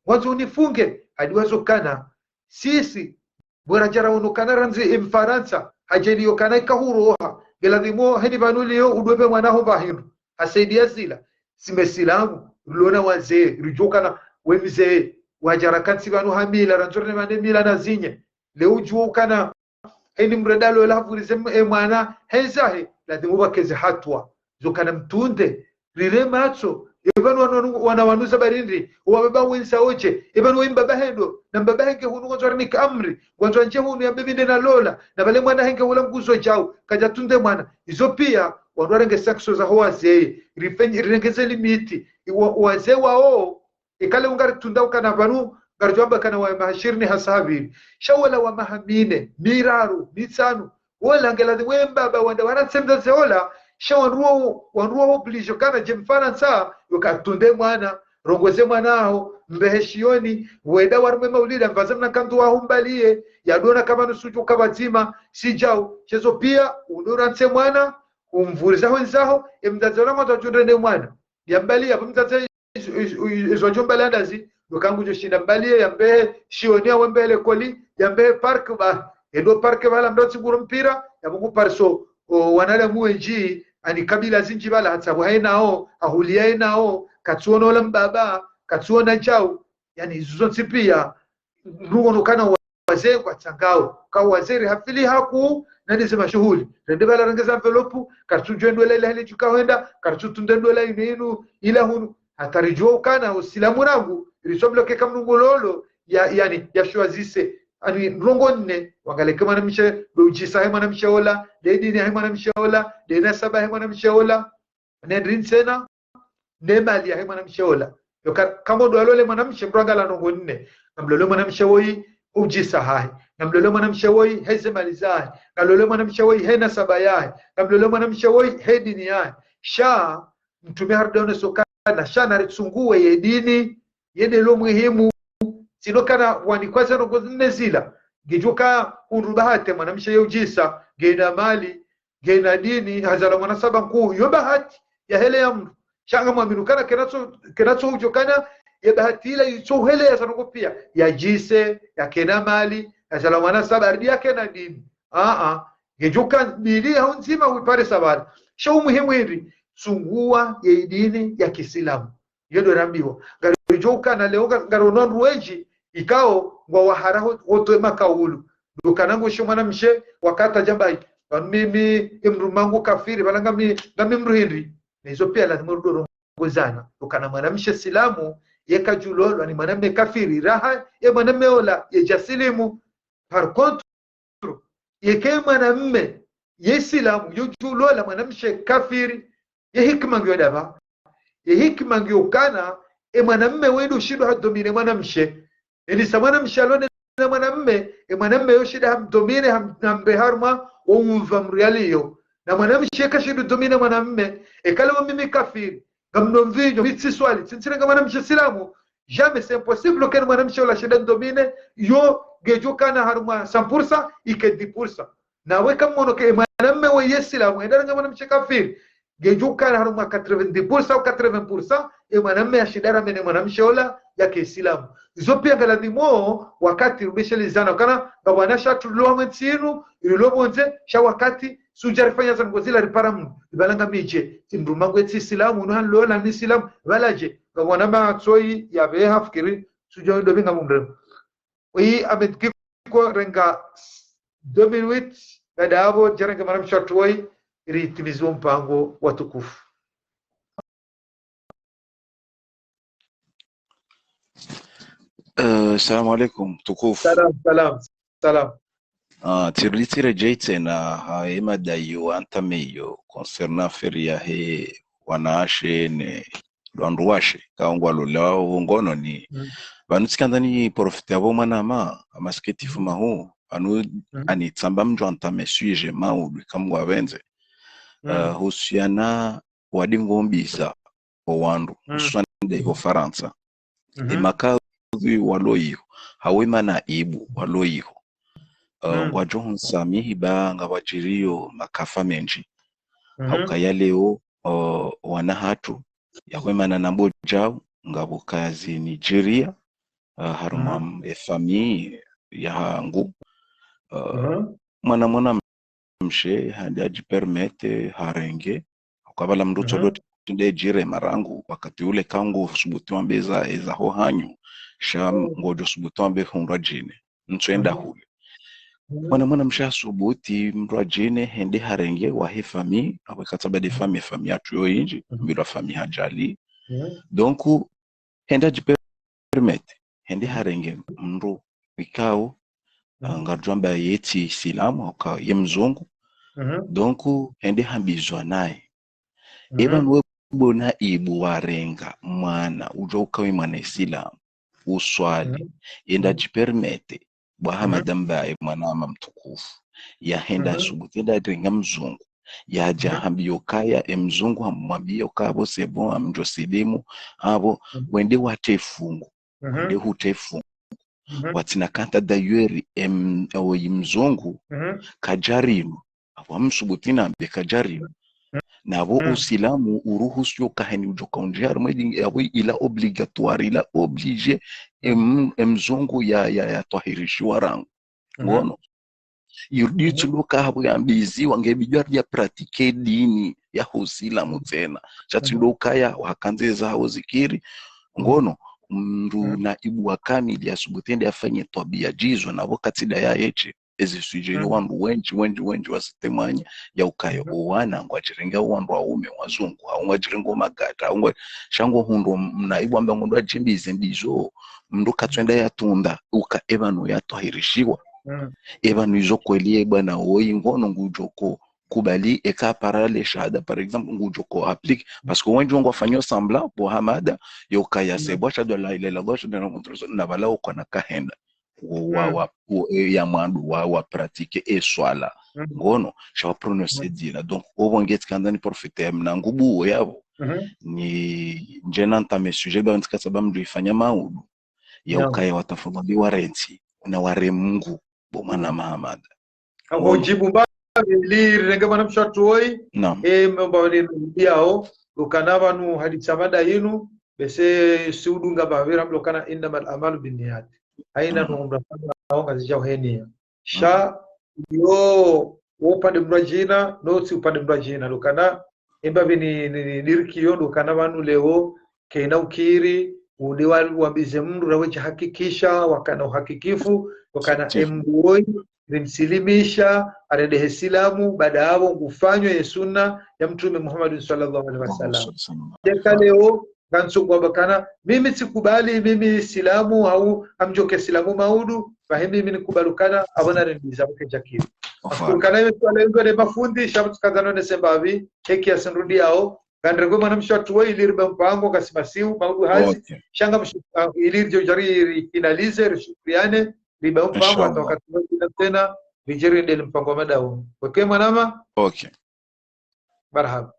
wandzo unifunge, hadi wazo kana. Sisi, bora djara wono kana randzi e Mfarantsa, hadjeli yokana ikahuroha, ngeladhimu heni pvanu liyo udwe pve mwana ho pvahindru. Hasaidiya zila, si mesilamu, rilo na wazee, ridjo kana, we mzee, wadjara kantsi pvanu ha mila, randzo rine mane mila na zinye. Leo udjuwa ukana, heni mndru eda lola hapvurize m-, e mwana, hendzahe, ladhimu pvakeze hatwa. Zo kana mtrunde, rire matso, e pvanu wana wanu, wana wanu za barindri, wababa wendza odje, e pvanu we mbaba hendo, na mbaba henge hunu ngwandzo arinike amri, ngwandzo andje hunu yambe mi nde na lola, na pvale mwana henge hula nguzo djau, kadja trunde mwana. Izo piya, wandru warenge sankso za ho wazee, rifenyi, rirenge ze limiti, iwa, wazee wao, ikale ungaritrunda ukana pvanu, ngaridjo amba kana wa maha shirini hasa hapvili. Sha wola wa maha mine, miraru, mitsanu. Wola ngeladhimu we mbaba wanda warantse mdzadze ola, sha wandru wa, wandru wa oblige kana dje Mfarantsa, yoka trunde mwana, rongoze mwana haho, mbehe shiyoni, wenda warumwe maulida, mvaze mna kandu waho mbaliye, yadona kama nusu djuka pvadzima, si djau, shezo piya, undo rantse mwana, umvuriza ho ndzaho, e mdzadze ola ngwandzo adjundre ne mwana. Yambaliya, pvo mdzadze izo, izo, izo, izo adjo mbaliya ndazi, ndo ka ngudjo shinda mbaliye, yambehe shiyoni, yawe mbehe lekoli, yambehe parc ba, endo parc ba la mndru tsiguro mpira, yapvo ngu pariso, o, wanadamu wendji, ani kabila zindji pvala, hatsabu haye nao, ahuliya ye nao, katsuona ola mbaba, katsuona djau, yani, izo zontsi piya, ndrungo no kana wazee kwatsangao. Ka wazee rihafili haku, nani ze mashuhuli. Rende pvala renge ze enveloppe, karitsudjuwa ndola ila hali djuka hwenda, karitsutrunde ndola inu inu, ila hunu. Hata ridjuwa ukana usilamu rangu, ritswa bloke ka mndru ngulolo, ya, yani, ya shwazise. Ani, ndrungo nne, wangaleke mwanamshe, ndo udjisa he mwanamshe ola, nde dini he mwanamshe ola, nde nasaba he mwanamshe ola. Ne ndrini tsena, ne mali yahe mwanamshe ola. Yoka, ka ngondo alole mwanamshe, mndru angala ndrungo nne. Ngamlole mwanamshe woyi, udjisa hahe. Ngamlole mwanamshe woyi, he ze mali zahe. Ngamlole mwanamshe woyi, he nasaba yahe. Ngamlole mwanamshe woyi, he dini yahe. Sha, mtrume harudi aonesa ukana, sha naritsunguwe ye dini, yende lo muhimu. Tsi ndo kana wanikwa ze ndrungo nne zila. Ngidjuka hundru bahati mwanamshe ye udjisa, ngena mali, ngena dini, hazala mwana saba nkuu, yo bahati yaheleya mndru. Sha ngamwaminu kana kenatso, kenatso udjo kana, ye bahati ila itso uheleya za ndrungo piya. Yadjise, yakena mali, yazala mwana saba, aridi yakena dini. Aa, ngedjo ka mbili ya hundzima wipare sabala. Sha umuhimu hindri, tsunguwa ye dini ya kisilamu. Iyo ndo rambiwa. Ngaridjo ukana leo nga-, ngarono wandru wendji, ikao ngwawahara ho-, hotowa makaulu. Ndo kana ngosho mwanamshe, wakati adjamba, pvanu mimi, emdrume wangu kafiri, pvala ngami, ngami mdru hindri. Na izo piya lazima rudorongozana. Ndo kana mwanamshe silamu, ye kadjulolwa ni mwanamme kafiri. Raha, ye mwanamme ola, ye djasilimu. Par contre, yeka mwanamme, ye silamu, yodjulola mwanamshe kafiri, ye hikima ngiyo daba. Ye hikima ngiyo kana, e mwanamme wendo shindo hadomine mwanamshe. Eni sa mwanamshe alone na mwanamme, e mwanamme yo shinda hamdomine, ham-, hambe harumwa, wo umva mdru yaliyo. Na mwanamshe kashindo domine mwanamme, ekale wo mimi kafiri. Ngamno mvinyo, mi tsiswali, tsintsirenga mwanamshe silamu. Jamais, c'est impossible que mwanamshe ola shinde ndomine, yo ngedjo kana harumwa cent pour cent, ike dix pour cent. Nawe kamono ke mwanamme we ye silamu, enda renga mwanamshe kafiri. Ngedjo ukana harumwa quatre-vingt-dix pour cent au quatre-vingts pour cent, e mwanamme yashinda yarame ne mwanamshe ola yake Isilamu. Izo pia ngaladhimu wakati rubeshelezana, ukana ngapvo wanashe watru rilo harumwa entsi inu, rilo pvondze, sha wakati, sudja rifanya za ngozi la ripara mndru, ripvalanga midje, imdru mangu etsi Isilamu, unu hanlola ni Isilamu, pvaladje, ngapvo wana matsoyi yapveha fikiri, sudja wendo pvinga mumrema. Oyi, Ahmed Kiko, renga deux minutes, baada yapvo, djarenge mwanamshe watru woyi, ritimize ompango watukufu. Eh, salam alaikum, tukufu. Salam, salam, salam. Ah, tsirudi tsiredjei tsena, ha, e mada iyo, entame iyo, concernant affaire yahe wanawashe ne wandru washe, ka ngwalolao ngono ni. Mm. Pvanu tsikandza ni profiter yapvo mwanama, amasikitifu mahu, pvanu anitsamba mdjo entame sujet maudu, ka Mngu apvendze. Mm. Eh, husiana wadi ngombiza owandru, hususwani nde iho Farantsa. E makadhi walo iho, hawu e manaibu walo iho. Eh, ngwadjo hunisamihi ba ngapvwadjiriyo makafa mendji. Hauka ya leo, eh, wana hatru, ya hwemana na mbodjau, ngapvo kazi Nigeria, eh, harumwa e famille yahangu. Eh, mwana mwana mshe hende hadjipermettre harenge, ukapvala mndru tsodo tinde djire marangu, wakati ule ka ngusubutu wambe eza, eza ho hanyu, sha ngodjo subutu wambe hundrwa djine, ntsoenda hule. Mwana mwana mshe hasubuti mndrwa djine, hende harenge wahe famille, apvo katsamba de famille, famille yatru yo indji, mbilwa famille Hadjali. Donc, hende hadjipermettre, hende harenge mndru ikao, ah, ngardjo amba yetsi Isilamu, hauka ye mzungu. Donc, hende hambizwa naye. E pvanu we bo naibu warenga mwana, udjo ukawe mwana Isilamu, uswali, hende hadjipermettre, bwa Hamada mbaye mwanama mtukufu, yahenda hasubutu, hende harenga mzungu, yadja hambiyo kaya, e mzungu hamwambiyo ka apvo c'est bon, amdjo silimu, apvo, wende watre fungu, wende hutre fungu. Watsina kanta d'ailleurs, em, oyi mzungu, kadjarinu, apvo amsubutu nambe kadjarinu. Na apvo Usilamu uruhusu yo kaheni udjo kaundji harumwa edini, apvo ila obligatoire, ila obligé, em, emzungu ya, ya, ya twahirishiwa rangu. Ngono. Yurudi tsi ndo ka apvo yambiziwa, nge bidjo ya pratiquer dini ya Usilamu tsena. Sha tsi ndo kaya, wakandze za ho zikiri. Ngono, mndru naibu wa kamili yasubutu hende yafanye twabia djizo, na apvo katsi da ya yeshe. Ezi sujet ni wandru wendji, wendji, wendji wasitemanya, ya ukaya owana ngwadjirenge owandru waume wazungu, hau ngwadjirenge omagata, hau ngwa, sha ngo hundru mnaibu amba ngondo adjimbize mbizo, mndru katsoenda yatunda, uka e pvanu yatwahirishiwa. E pvanu izo kweli e bwana woyi ngono ngudjo ko kubali eka para le shahada, par exemple, ngudjo ko appliquer. Parce que wendji ngwafanyo semblant, bo Hamada, yo kaya c'est bon, ashhadu an la ilaha illallah, ashhadu anna Muhammadan rasul, na pvala okwana kahenda. Wo, wa, wa, wo, e, ya mwandru, wa, wa pratiquer e swala. Ngono, sha wa prononcer dina. Donc, opvo nge tsikandza ni profiter mna ngubu wo yapvo. Ni, ndjena ntame sujet ba ntsikatsa ba mndru ifanya maudu. Ya ukaya watafadhali warentsi, na ware Mngu, bo mwana Mahamada. Apvo djibu mba, ili rirenge mwanamshe watru woyi, e, mba wale yao, ukana pvanu haditsa mada yinu, bese si udunga mbapvi ra mlo ukana innamal a'malu binniyat. Haina no mndru afanya hao ngazidjao he niya. Sha, yo, wo upande mndru adjina, no tsi upande mndru adjina, ukana, emba pvi ni, ni, ni, nirikiyo ndo ukana pvanu leo, kena ukiri, ude wa, wambize mndru rawe djahakikisha, wakana uhakikifu, wakana emndru woyi, rimsilimisha, arende he Isilamu, baada apvo ngufanyo ye sunna ya Mtrume Muhammadin swallallahu alaihi wasallam. Yeka leo, ngantsu kwamba kana, mimi tsikubali, mimi Isilamu, hau amdjoke Isilamu maudu, bahi mimi nikubali ukana, apvo narendiza, uke djakiri. Ukana yo swala yungo ne mafundi, sha mtsikazano ne sembapvi, heki ya sindrudi yao, ngandrengwe mwanamshe watru woyi ili ribe mpango, kasimasiu, maudu hazi, sha ngamshu, ah, ili ridjo djari ri finaliser, rishukuriane, ribe mpango, hata wakati mwingine tsena, ridje riendele mpango wa mada unu. Okay, mwanama? Okay. Marahaba.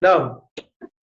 Naam.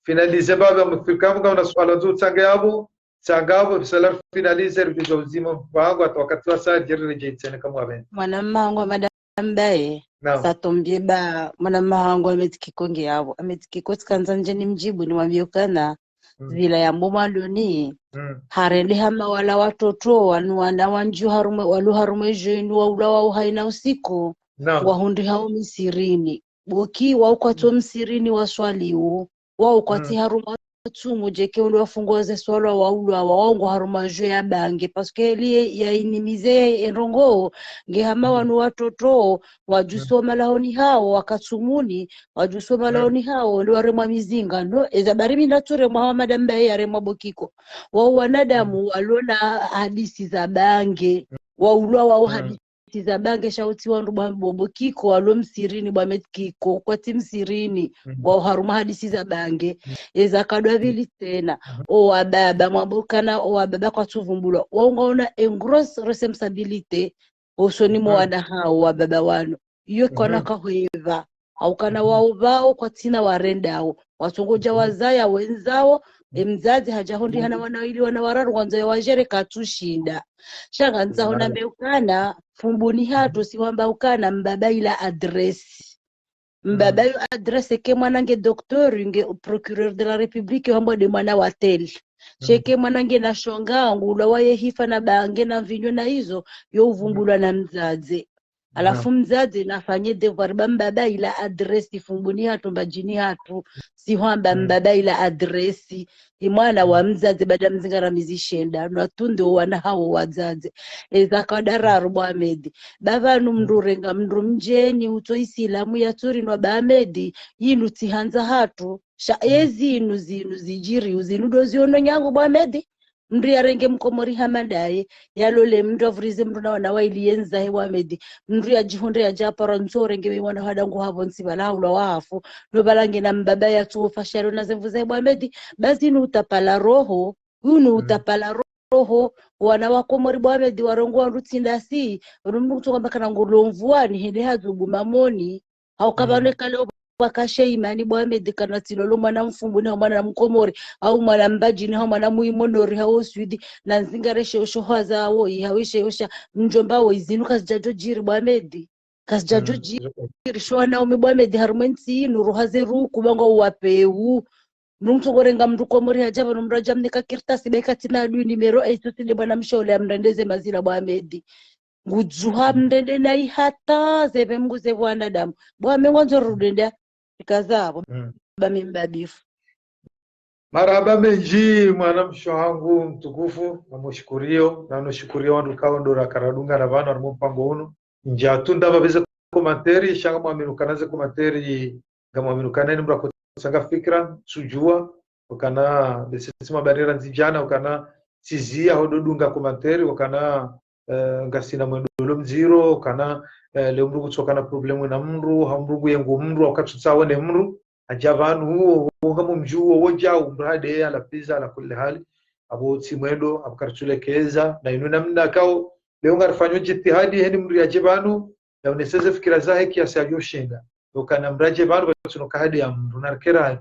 Finaliser mbapvi, mfikiri kamwe ngamna suala zo utsange yapvo, Tsangapvo, pvisa la finaliser, pvisa uzima, wangu hata wakati wa saa, djeri redjei tsena kamwe wapvendze. Mwana mmangu wa madame Baye, Naam. Ça tombe bien ba, mwana mmangu Ahmed Kiko nge yapvo. Ahmed Kiko tsikandza ndje nimdjibu nimwambie ukana, Mm. zila yambo mwaloni, Mm. harende hama wala watoto, wanu wana wandji harumwa, walu harumwa djeni, waulwa wao haina usiku, Naam. wahundri hao misirini. Boki, wao kwatsi misirini waswaliwo. Wao kwatsi Mm. harumwa tsumu, djeke ule wafungwa ze swala waulwa, wao ngo harumwa djo ya bange. Parce que li ya inimize endrongo, nge hama Mm. wanu watoto, wadjuso Mm. malahoni hao, wakatsumuni, wadjuso Mm. malahoni hao, ndo waremwa mizinga. No, eza bari mi ndatsuremwa hawa madame Baye yaremwa Bokiko. Wao wanadamu Mm. walona hadisi za bange, waulwa wao Mm. hadisi za bange, sha utsi wandru bwa Bokiko, walo msirini bwa Ahmed Kiko, kwatsi msirini, Mm. wao harumwa hadisi za bange. Mm. Eza kadwa pvili tsena, Mhm. o wababa, mwambo ukana, o wababa kwatsuvumbulwa. Wao ngwaona en grosse responsabilité, osoni mwa Mhm. wana hao, wababa wanu. Iyo kwana Mhm. kahweva. Haukana Mhm. wao pvao kwatsina warendao. Watsongodja Mhm. wazaya wendzawo, Mhm. emdzadze hadja hondri hana Mhm. wana wili wana wararu, ngwandzo ya wadjere katsushinda. Sha ngandzaho Naam. nambe ukana, fumbuni hatru Mhm. si wamba ukana mbaba ila adresse. Mbaba Mhm. yo adresse ke mwana nge docteur, nge procureur de la République, wamba nde mwana wa tel. Mhm. Sheke mwana nge na shonga, ngulwa waye hifa na bange na mvinyo na izo, yo Mhm. uvumbulwa na mdzadze. Alafu Naam. mdzadze nafanye devoir ba mbaba ila adresse fumbuni hatru mbadjini hatru. Si hwamba Mm. mbaba ila adresse. Imwana wa Mm. mdzadze baada mzingara mizi shenda. Nwatunde o wana hao wadzadze. Eza kadwa Mm. raru bwa Ahmed. Ba pvanu Mm. mndru renga mndru mdjeni, utso isilamu ya tsuri nwa bwa Ahmed. Yinu tsi handza hatru. Sha Mm. ye zinu, zinu zidjiri, zinu ndo ziono nyangu bwa Ahmed. Mndru yarenge mkomori hama ndaye, yalole mndru avurize mndru na wana waili yendza he bwa Ahmed. Mndru yadjihundre yadja paro ntso renge we wana hadangu hapvo ntsi pvala haulwa wafu. No pvala ngena mbaba yatsufa shalo na zemvu za he bwa Ahmed. Ba zinu utapala roho, unu Mm. utapala roho, wana wa Komori bwa Ahmed warongoa wandru tsi ndasi, unu mndru kutsoka mbaka na ngolo mvuani, hende hadzubu mamoni. Hauka Mm. pvanu kale opvakashe imani bwa Ahmed kana tsilolo mwana mfumbuni, hau mwana mkomori, hau mwana mbadjini, hau mwana muimonori, hau swidi, na nzingare she osho hwaza wo, ihawishe osha, mdjomba wo, izinu kazidjadjo djiri bwa Ahmed. Kazidjadjo Mm. djiri, sho wanaume bwa Ahmed, harumwa entsi inu, roha ze ruku, bangwa uwapeu. Mndru mtsogorenga mndru Komori hadja pvanu mndru hadja mnika kartasi, be katsina adui numéro, eitso tsi nde bwana mshaule ya mrendeze mazila bwa Ahmed. Ngudzuha Mm. mrende na ihata zepve mngu zepve wanadamu. Bwa mengo ndzo rudenda. Ikaza apvo. Mm. Ba mimbabifu. Marahaba mendji, mwana msho hangu mtukufu, namushukuriyo, na nushukuriyo wandru kao ndo rakaradunga na pvanu harumwa mpango unu. Ndjatunda pvapvi ze commentaire, sha ngamwaminu kana ze commentaire, ngamwaminu kana ni mndru akotsanga fikira, tsudjua, ukana, bese tsima barera ndzidjana, ukana, tsiziya hododunga commentaire, ukana, eh, ngasina mwendo ulo mdziro, ukana, eh, leo mndru kutsokana problème na mndru, hau mndru kuyengo mndru, hau katsutsawo ne mndru, hadja pvanu uwo, uwo ngamumdjuwo, uwo djau, mndru hadeya, lapviza, ala kulli hali, apvo tsi mwendo, apvo karitsulekeza, na inu namna kao, leo ngarifanyo djitihadi, heni mndru yadje pvanu, yaoneseze fikira zahe kiasi yadjoshinda. Ukana mndru yadje pvanu, pvatsuno kahadeya mndru, narikerayo.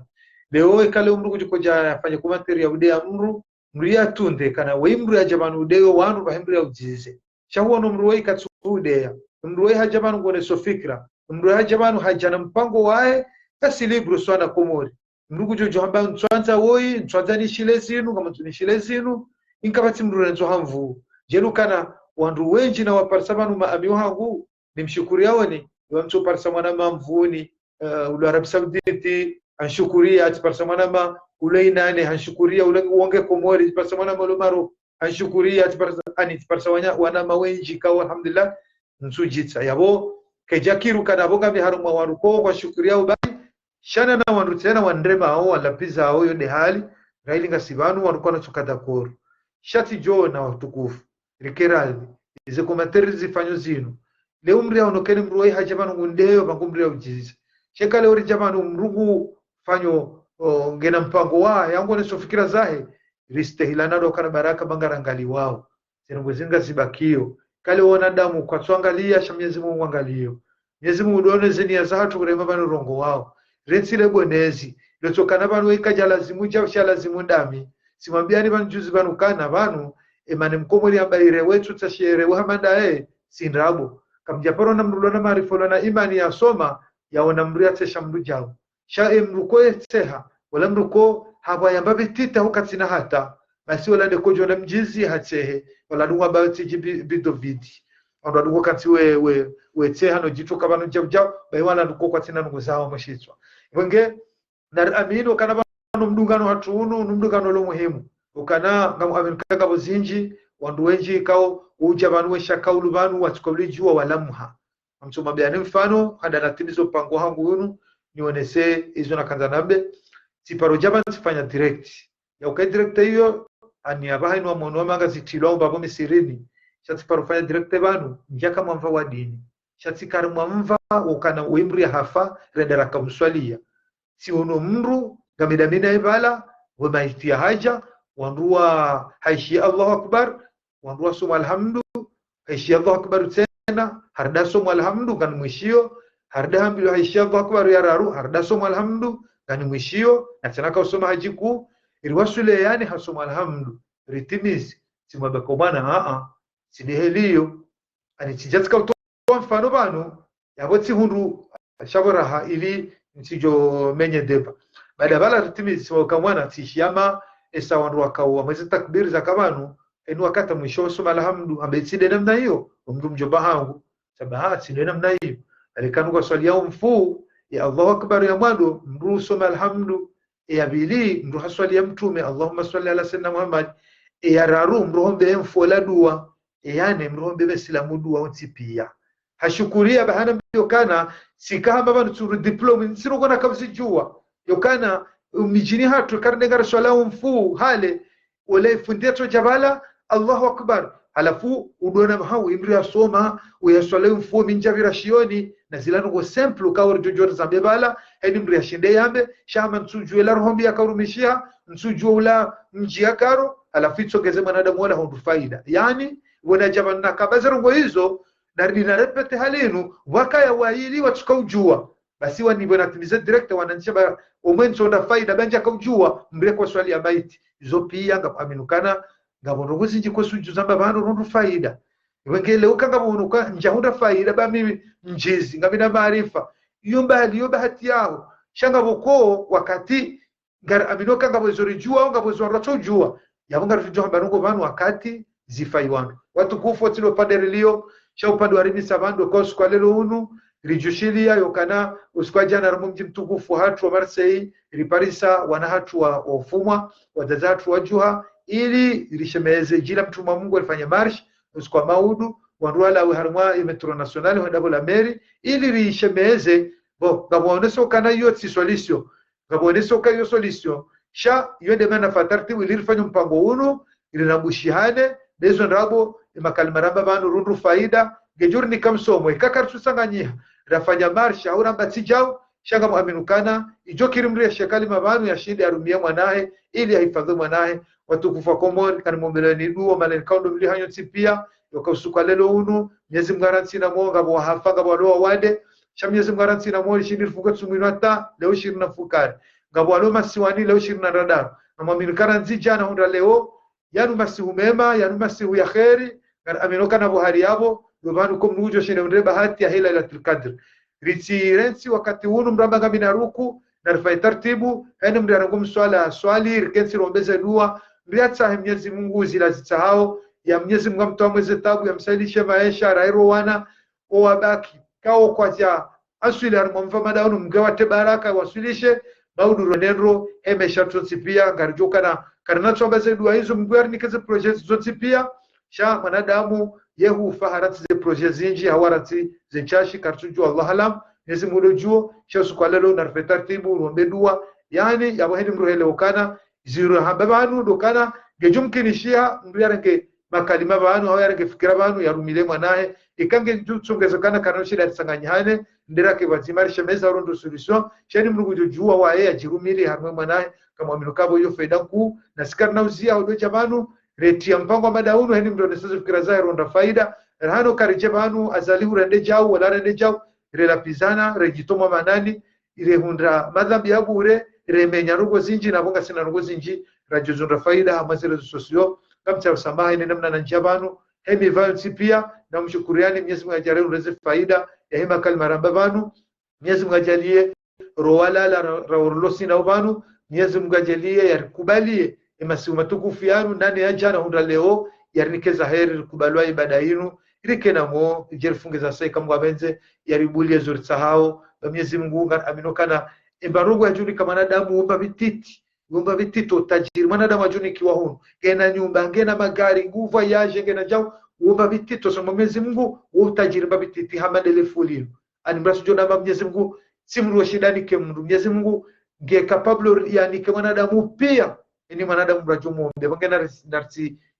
Leo eka leo mndru kudjikodja yafanye commentaire ya udeya mndru, mndru yatunde, kana wei mndru yadje pvanu udeyo wanu, pvahe mndru yaudzize. Sha huono mndru wei katsu udeya. Mndru wei hadja pvanu ngoneso fikira. Mndru wei hadja pvanu hadja na mpango wahe, kasi libre swana Komori. Mndru kudjodjo hamba ntswandza woyi, ntswandza nishile zinu, ngamwandzo nishile zinu, inka pvatsi mndru rendzo hamvu. Djeli ukana, wandru wendji nawaparisa pvanu maami wahangu, nimshukuriyaoni, wamtso parisa mwana mamvuni, eh, ulo Arabie Saoudite, hanshukuriya, atiparisa mwana ma, ulo Inane, hanshukuriya, ulo wonge Komori, atiparisa mwana ma ulo Maroc, hanshukuriya, atiparisa, ani, atiparisa wana, wana ma wendji kao, alhamdulillah, ntsudjitsa. Yapvo, kedjakiru kana pvo ngambi harumwa wandru ko, kwashukuriya ubayi, sha na wandru tsena wandremao, walapvizao, yo nde hali, ngaili ngasi pvanu, wandru kwana tsuka d'accord. Sha tsidjo na watukufu. Rikerazi, ize commentaire zifanyo zinu. Leo mndru yaono kene mndru wei hadja pvanu ngundeyo, pvangu mndru yaudzize. Sha eka leo ridja pvanu mndru ngufanyo, o, ngena mpango wahe, yangoneso fikira zahe, ristehila nado kana baraka ba ngarangaliwao. Zinu ngwe zinga zibakiyo. Kale wanadamu kwatsuangaliya, sha Mwenyezi Mungu angaliyo. Mwenyezi Mungu ndo one zeniya zahatru kurema pvanu rongowao. Rentsi le bwenezi. Letsokana pvanu wei kadja lazimu dja, sha lazimu ndami. Tsimwambiani pvanu juzi pvanu kana pvanu, emane mkomori amba irewe tsutsa shirewe hama ndaye, tsi ndrabo. Kamdjaparo ona mndru lona maarifa lona imani yasoma, yaona mndru yatsesha mndru djau. Sha emndru ko yetseha, wala mndru ko hapvwa yamba pvitita hukatsina hata, basi wala nde kodjo na mdjizi hatsehe, wala ndungwa ba tsidji bi-, bido vidi. Wandru wadungo kantsi we, we, wetseha no djitru kapvanu djau djau, bayi wala ndungo kwatsina ndungo zawo mshitswa. Wenge, nari amini ukana pvanu mdungano hatru unu, nu mdungano lo muhimu. Ukana, ngamu amini kaka pvo zindji, wandru wendji kao, udja pvanu wesha kaulu pvanu, watsika ulijua walamuha. Amtsuma beani mfano, handa natimizo mpango hangu unu, nionese izo nakandza nambe. Tsiparo dja pvanu tsifanya direct. Ya uka direct iyo, ani apvaha inu wamono wamanga zitilwa umbapvo misirini. Sha tsiparo fanya direct pvanu, ndjaka mwamva wa dini. Sha tsikari mwamva, ukana uimri ya hafa, rende raka mswalia. Tsi unu mndru, ngamidamina ibala, we maiti ya haja, wandru wa haishi Allahu Akbar, wandru wasoma alhamdu, haishiya Allahu Akbar tsena, harda soma alhamdu, ngani mwishiyo, harda hambilwa haishiya Allahu Akbar ya raru, harda soma alhamdu, ngani mwishiyo, na tsena kausoma hajiku, iri wasule yani hasoma alhamdu, ritimizi, tsimwabako mwana, aa, tsi ndeheliyo, ani tsidja tsika utowa mfano pvanu, yapvo tsihundru sha pvo raha ili ntsidjo menye deba. Baada pvala ritimizi, tsimwabaka mwana, tsishiyama, esa wandru wakao wamweze takbiri zaka pvanu, enu wakati mwisho wasoma alhamdu, ambe tsi nde namna iyo, omndru mdjomba hangu, saba ha, tsi nde namna iyo. Alekanu kaswaliya umfu, ya Allahu Akbar ya mwando, mndru usoma alhamdu, ya pvili, mndru haswaliya mtrume, Allahumma swalli ala sayyidina Muhammad, ya raru, mndru hombe mfu ola dua, ya nne, mndru hombe mesilamu dua wontsi piya. Hashukuriya bahana mbi yokana, tsika hamba pvanu tsuru diplôme, ntsinu kona kavuzi djuwa. Yokana, midjini hatru, karine ngari swala umfu, hale, ola ifundi yatso dja pvala, Allahu Akbar. Halafu, udona maha uimri yasoma, uyaswala umfu, mindja pvira shioni, na zila ndrongo simple, kauri djodjo rizambe pvala, heni mndru yashinde yambe, sha hama ntsudjuwa ela roho mbi yakaurumishiha, ntsudjuwa ula mdji yakaro, halafu itsongeze mwanadamu wala hundru faida. Yani, wena dja pvanu nakamba ze ndrongo izo, naridi na répéter hali inu, wakaya waili watsuka udjuwa. Basi wani pvo natimize direct wanantshe ba, omwe ntsonda faida, ba ndjaka udjuwa, mndru yeka uswaliya maiti. Izo piya ngapvo amini ukana, ngapvo ndrongo zindji kwesu udjuza mba pvanu hundru faida. Iwe ngele uka ngapvo unuka, ndjahundra faida, ba mimi mdjizi, ngamina maarifa. Iyo mbali, iyo bahati yaho. Sha ngapvo ko wakati, ngari amini uka ngapvo izo ridjuwa, ngapvo izo wandru watso udjuwa. Yapvo ngari udjuwa hamba ndrongo pvanu wakati zifayi wandru. Watukufu, otsilo pvandre rilio, sha upvandre wa rimisa pvandre, kwa usiku wa leo unu, ridjushiliya, yokana, usiku wa djana, harumwa mdji mtukufu hatru wa Marseille, riparisa, wana hatru wa, wa ufumwa, wadzadze hatru wadjuha, ili rishemeze djila mtrume wa Mungu, rifanye marche, usiku wa maudu, wandru walawe harumwa ye métro national, hwenda pvo la mairie, ili rishemeze, bo, ngapvo waoneso ukana iyo tsi solution. Ngapvo waoneso uka iyo solution. Sha, iyo nde mana fa taratibu ili rifanye mpango unu, ili nabushihane, ndezo ndrabo, emakalima ramba pvanu rundru faida, ngedjo rinika msomo, eka karitsu tsanganyiha, rafanya marche, hau ramba tsi djau, sha ngamu amini ukana, idjo kiri mndru yashiye kalima pvanu yashinde yarumiye mwanahe, ili yahifadhwi mwanahe, watukufu wa Komori, kani mombeleni dua, maleni kaundo mli hanyu ntsi piya, yoka usiku wa leo unu, Mnyezi Mungu arantsi na mo, ngapvo wahafa, ngapvo walo wawade, sha Mnyezi Mungu arantsi na mo, rishindi rifunge tsumu inu hata, leo ishirini na mfukare. Ngapvo walo masiwani, leo ishirini na ndraru. Ngamwamini ukana ndzidja na hundra leo, yanu masihu mema, yanu masihu ya kheri, ngari amini ukana pvo hari yapvo, ndo pvanu ko mndru udjo shinde undre bahati yahe Lailatul Qadr. Ritsi rentsi wakati unu mramba ngamina ruku, na rifanye taratibu, heni mndru yarangu mswala, swali, rikentsi rombeze dua, mndru yatsahe Mnyezi Mungu zila zitsahao, ya Mnyezi Mungu amtowe mweze tabu, yamsahilishe maesha, rairo wana, owabaki, kao kwadja aswili harumwa mva madaunu, Mngu yawate baraka, waswilishe, maudu ronendro, hemesha tsontsi piya, ngaridjo kana, kana natso amba ze dua izo, Mngu yarinike ze projets zontsi piya, sha mwanadamu, yehufa harantsi ze projets zindji, hau harantsi ze ntsashi, karitsudjuwa, Allahu aalam, Mnyezi Mungu ndo djuwo, sha usiku wa leo, narifanye taratibu, rombe dua, yani, yapvo heni mndru hele ukana, ziro hamba pvanu, ndo kana, ngedjo mkinishiha, mndru yarenge makalima pvanu, hau yarenge fikira pvanu, yarumile mwanahe, ika ngedjo tsongeza ukana kana shida ritsanganyihane, ndera ke pvadzima rishemeza rondo solution, sha heni mndru ngudjo djuwa waye yadjirumili harumwa mwanahe, ngamwamini uka pvo iyo faida nkuu, na si karina uziya hudodja pvanu, retiya mpango wa madaunu, heni mndru onesezo fikira zahe ronda faida, rahano karidje pvanu, azali hurende djau, wala rende djau, relapvizana, redjitoma manani, irehundra madhambi ya bure, remenya ndrongoo zindji, na pvo ngasina ndrongoo zindji radjo zundra faida hama ze réseaux sociaux. Ngamtsaho swamaha ine namna nandjia pvanu, hemi pvayo ntsi pia, na mshukuriani Mnyezi Mungu yadjaaliye ureze faida ya hema kalima ramba pvanu. Mnyezi Mungu yadjaaliye ro walala ra, ra urolosi na upvanu, Mnyezi Mungu yadjaaliye yarikubaliye emasihu matukufu yanu, nane ya djana hundra leo, yarinike za heri, rikubalwa ibada yinu, irike na mo, idje rifunge za sayi kamwe ngwapvendze, yaribuliye zo ritsahao. Ba Mnyezi Mungu ngari amino kana emba ndrongoo yadjunika mwanadamu umba pvititi, umba pvititi utajiri. Mwanadamu yadjunikiwa hunu, ngena nyumba, ngena magari, ngu voyage, ngena djau, umba pvititi, so Mnyezi Mungu, wo utajiri mba pvititi, hama ndele fulilo. Ani mrasu djo namba Mnyezi Mungu, tsi mndru wa shida yanike mndru. Mnyezi Mungu nge capable yanike mwanadamu pia. Eni mwanadamu mradjo mwombe. Pvange nari,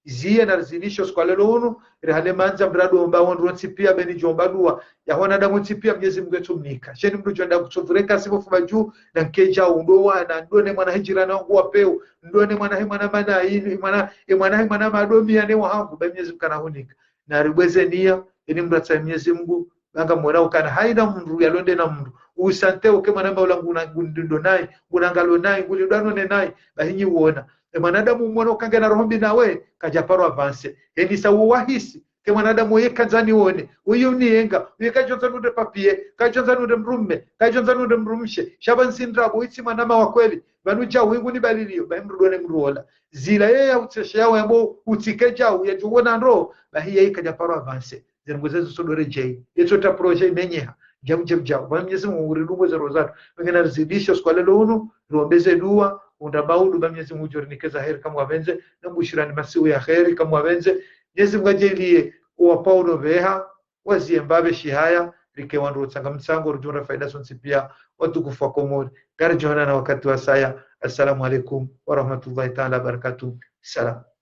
nariziye, narizilishe usiku wa leo unu, rihale mandza mradi omba wandru wontsi pia, beni djomba dua ya wanadamu wontsi pia, Mnyezi Mungu yetsumnika. Sheni mndru djo nda kutsuvureka sibo fuba dju, na nike djau, ndo wana, ndo ne mwana he jirani wangu wa peu, ndo ne mwana he mwana mana inu, mwana, e mwana he mwana madomi yane wahangu, ba Mnyezi Mungu kana hunika. Na ribweze niya, eni mratsa Mnyezi Mungu, ba ngamwona ukana haina mndru yalonde na mndru. Usante uke mwana maula nguna, ngundindo nayi, ngunangalo nayi, ngulindwano ne nayi, ba hinyi uona. E mwanadamu umwona uka ngena roho mbi nawe, kadjaparwa avancer. Eni sa uwahisi, ke mwanadamu uye kandzani one, uye uniyenga, uye kadjonza nunde papier, kadjonza nunde mdrume, kadjonza nunde mdrumshe, sha ba ntsi ndrabo, itsi mwanama wa kweli, pvanu djau wingu ni baliliyo, ba mndru done mndru ola. Zila ye ya utseshe yawe yambo utsike djau, yadjo wona ndro, ba hiya ikadjaparwa avancer. Ze ndrongoo zezo so ndo redjeyi. Yetso ta projet imenyeha. Djau, djau, djau. Ba Mnyezi Mungu ridunge ze roho zatru. Pvange narizidishe usiku wa leo unu, riombeze dua, undra maudu, ba Mnyezi Mungu djo rinike za heri kamwe ngwapvendze, na mbushirani masihu ya heri kamwe ngwapvendze. Mnyezi Mungu yadjaaliye, owapvao no pveha, waziye mbapve shihaya, rike wandru utsanga mtsango, ridjo undra faida sontsi pia, watukufu wa Komori. Ngaridjo onana wakati wa saya. Assalamu alaikum wa rahmatullahi taala wa barakatuh. Salam.